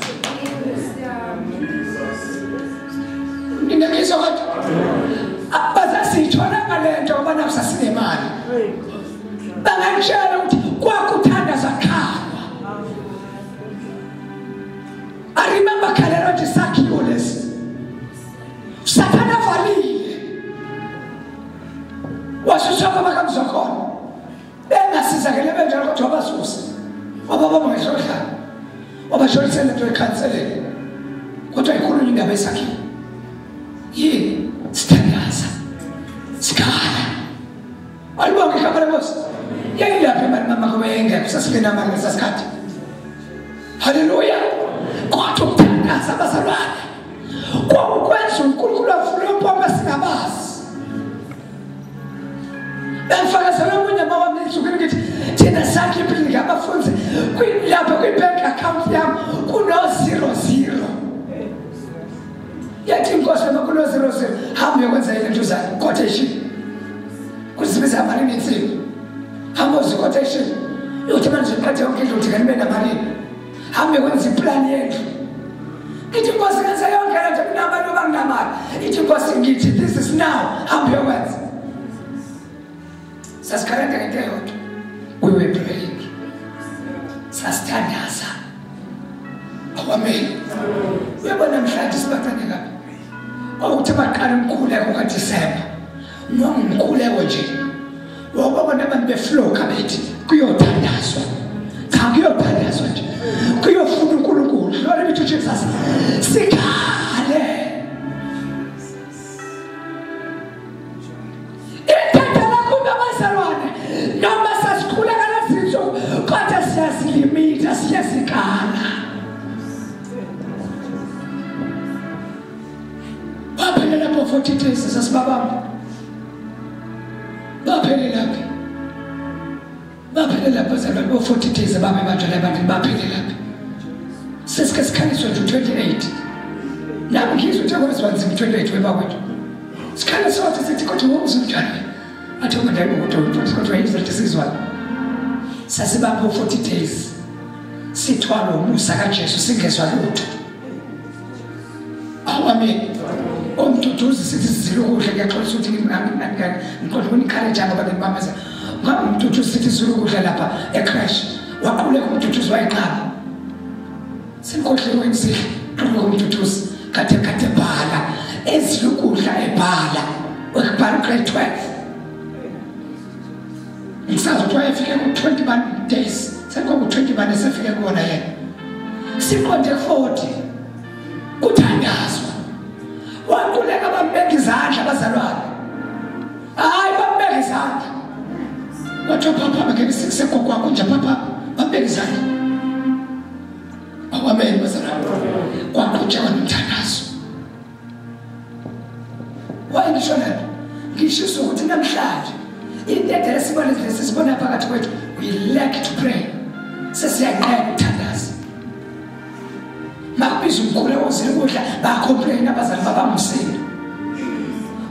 Ngiyakizwa kodwa. Abazasithola ngale nto ngoba naku sasinemali. Bangangitshela ukuthi kwakuthandaza khalwa. I remember khalelwa nje sakhiwo lesi. Sathana valile. Wasuswa kwabakamzokhona. Bengasizakele benjalo kodwa wabasusa. Wababamba ngehlodlana. Wabashonisela into ekhanseleni. Kodwa ikhulunywa indaba esakhiwo. Yini? Sithandaza. Sikhala. Alibonge igama lenkosi. Yayilaphi imali mama ngoba yayingekho sasingenamali ngaleso sikhathi. Hallelujah. Kodwa ukuthandaza abazalwane kwakukwenza uNkulunkulu avule umpompi esingabazi. Bengifakazela omunye mama wami ngithi thina sakhe ibhiliki abafundi lapha kwi-bank account yami kuno 00. Yathi inkosi noma kuno 00 hamba uyokwenza into zakho quotation. Kuzibiza imali nensimbi. Hamba uze quotation. Uthi manje ngiqede yonke into uthi kanti namali. Hamba uyokwenza iplan yethu. Ithi inkosi ngenza yonke lento kunamali noma nginamali. Ithi inkosi ngithi this is now hamba uyokwenza. Sasikhalenda ngento eyodwa. We were praying. Sasithandaza. Amen. Uyabona namhlanje sibacane kabi. Ukuthi baqala umkhuleko kaDisemba. Noma umkhuleko nje. Wabona abantu befloka bethi kuyothandazwa. Cha kuyothandazwa nje. Kuyofuna uNkulunkulu. Glory be to Jesus. Sikhale. Inthandala kuba bazalwane. Noma sasikhuleka lezinsuku kodwa siyazilimitha siyasikhala. Baphele lapho 40 days sasibabamba. Baphele lapho. Baphelela bazalwane bo-40 days ababebanjwa ebandleni baphelela lapha. Sesike sikhaliswe nje 28. Nami ngizwe ukuthi akwazi wanzima 28 webakwethu. Sikhala sothi sithi kodwa womzulu njani? Athi ungandayi ukuthi kodwa yizwe sizwana. Sasibapha 40 days. Sithwala umusa kaJesu singezwa lutho. Amen. Umduduzi sithi sizile ukudla ngiyaxolisa ukuthi ngiqonde ukuni-encourage ngoba ngibameza. Ngabe umduduzi sithi sizile ukudla lapha e-crash. Waquleka umduduzi wayiqaba. Simkhohliwe emsihla quleka umduduzi kade kade bhala ezile ukudla ebhala ukubhala grade 12. Ngisazi ukuthi wayefike ku-21 days. Sekuku 21 esefike kuwona yena. Siqonde 40. Kuthandazwa. Waquleka bambeka izandla abazalwane. Hayi bambeka izandla. Wathi papa ngeke sekukwakho nje papa bambeka izandla. Amen bazalwane. Kwaqhutshekwa nomthandazo. Wayengisho lento. Ngisho ukuthi namhlanje into esibona sisibona phakathi kwethu we lack to pray. Sesiyaqala ukuthandaza. Makubiza umkhuleko uzile ukudla bacomplain abazali babamsini.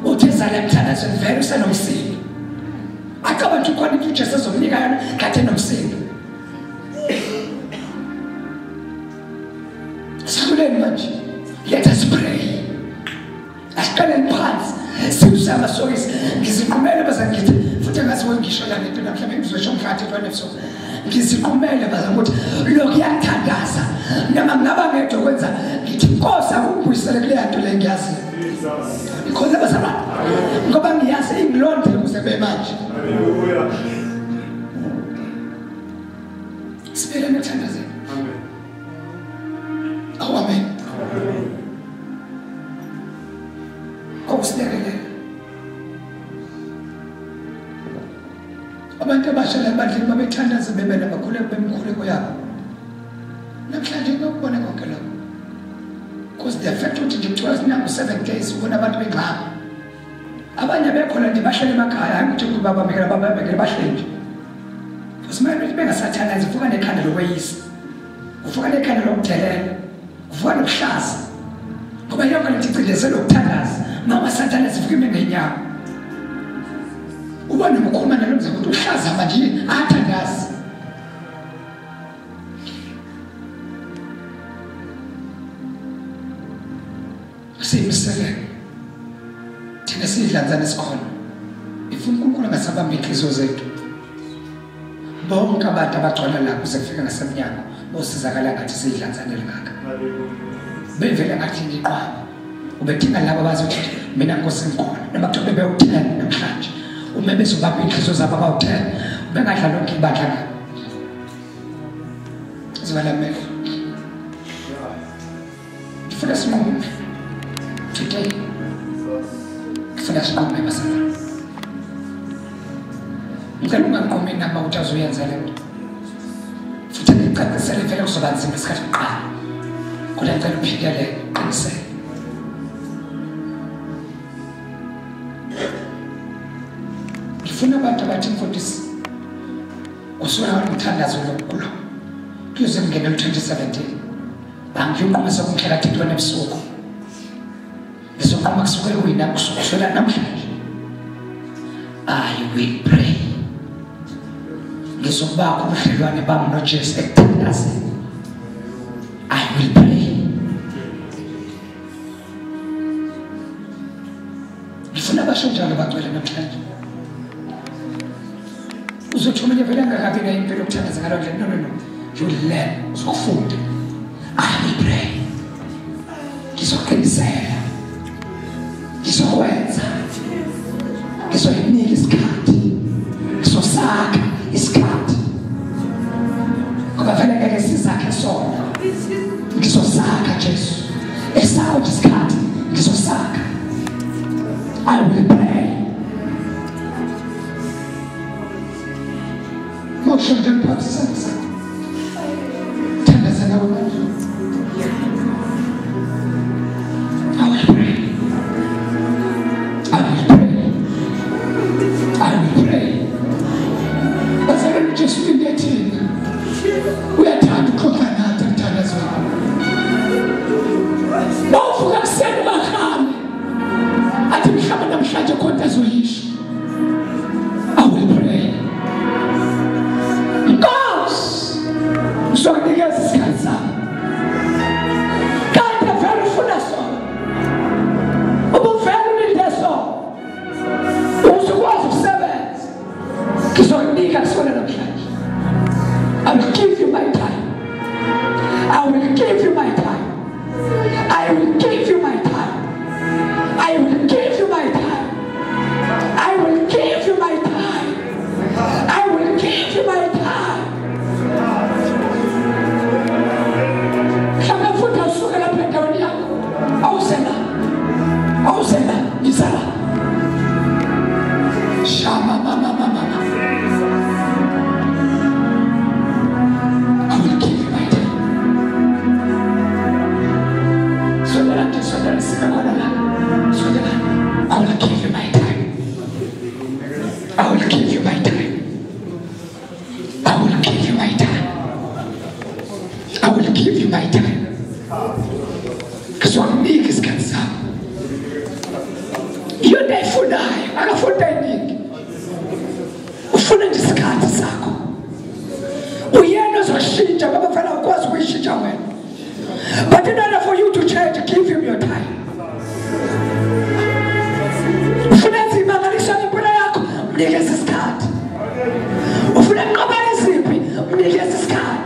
Uthe zala emthandazweni vele usenomsini. Acabanga ukuthi khona into uJesu azomnika yona kade enomsini. Sikhuleni manje. Let us pray. Asiqaleni phansi. Siwuse amasokisi. Ngiziqhumele bazali ngithi futhi ngathi ngisho la ngento namhlanje ngizosho umhlathi eNefso. Ngiziqhumele bazali ukuthi lokhu kuyathandaza. Noma ngingaba ngedwa kwenza ngithi Nkosi akubuyisele kule nto le ngiyaziyo. Ikhona bazalwane. Ngoba ngiyazi ingilonde ukuze kube manje. Hallelujah. Sibele emthandazweni. Amen. Amen. Amen. Kokusilekelela. Abantu abasha labadlini babethandaza bebe namakhuleko bemkhuleko yabo. Namhlanje ngiyakubona konke lokho. Because the fact ukuthi nje kuthiwa sinangu 7 days ubona abantu bengxama. Abanye bekhona nje bahlele emakhaya hayi ukuthi babamekela babamekela bahlele nje. Futhi manje bengasathandazi uvuka nekhanda lokweyisa. Uvuka nekhanda lokudelela. Uvuka nokuhlaza. Ngoba yonke lento icindezelo ukuthandaza. Mama sathandaza ivuka ime ngenyawo. Ubona ukukhuluma nalomzimba ukuthi uhlaza manje athandaza. Simisele. Thina sidlanzana esikhona. If uNkulunkulu angasabamba inhliziyo zethu. Bonke abantu abagcwala la kuze kufike ngasemnyango bosizakala ngathi sidlanzana elingaka. Bevele ngathi ngiqwaba. Ubedinga labo abazothi mina Nkosi ngikhona. Noma kuthiwa bebewu-10 namhlanje. Uma bezobamba inhliziyo zabo abawu-10 bengadla lonke ibandla ngabo. Zivala amehlo. Ngifuna sinqume. Today. Ngifuna sinqume bazalwane. Ngicela unganqumi nami ukuthi azoyenza le nto. Futhi ngicacisele vele kuzoba nzima isikhathi kuqala. Kodwa ngicela uphikelele, uqinisele. Ngifuna abantu abathi mfundisi kusukela ngomthandazo lokulo kuyoze kungene u-2017 angiyonquma sekumhla ka-31 ebusuku. Ngizonquma kusukela kuyina kusukela namhlanje. I will pray. Ngizobakho ubudlelwane bami noJesu ekuthandazeni. I will pray. Ngifuna abasho njalo bagcwele namhlanje. Uzothi omunye vele angakabi nayo impilo yokuthandaza ngalo ndlela. No, no, no. You will learn. Uzokufunda. I will pray. Ngizoqinisela. Ngizokwenza. Ngizoyinika isikhathi. Ngizosakha isikhathi. Ngoba vele ngeke sizakhe sona. Ngizosakha Jesu. Esakho isikhathi ngizosakha. I will pray. Moshe nje ngiphatha isandla sakho. Thandaza nawe manje. I will pray. I will pray. I will pray. Bazalwane uJesu Ngizokunikeza isikhathi sami. Kade vele ufuna sona. Ubuvele ulinde sona. Uzukwazi ukusebenza. Ngizokunika sona namhlanje. I will give you my time. I will give you my time. I will give you my time. I will give you my time. I will give you my time. I will give you my time. Mhlawumbe futhi awusuke lapha endaweni yakho. Awusela. Awusela. Ngizala. Shama mama mama mama. I will give you my time. Sondela nje, sondela sime khona la. Sondela. I will give you my time. I will give you my time. I will give you my time. I will give you my time. Ngizokunika isikhathi sami. Iyo nto ayifunayo, akafuni into eyiningi. Ufuna nje isikhathi sakho. Uyena ozoshintsha ngoba vele awukwazi ukuyishintsha wena. But in order for you to change, give him your time. Ufuna enze imangaliso ngempilo yakho, mnikeze isikhathi. Ufuna kunqoba izimpi, mnikeze isikhathi.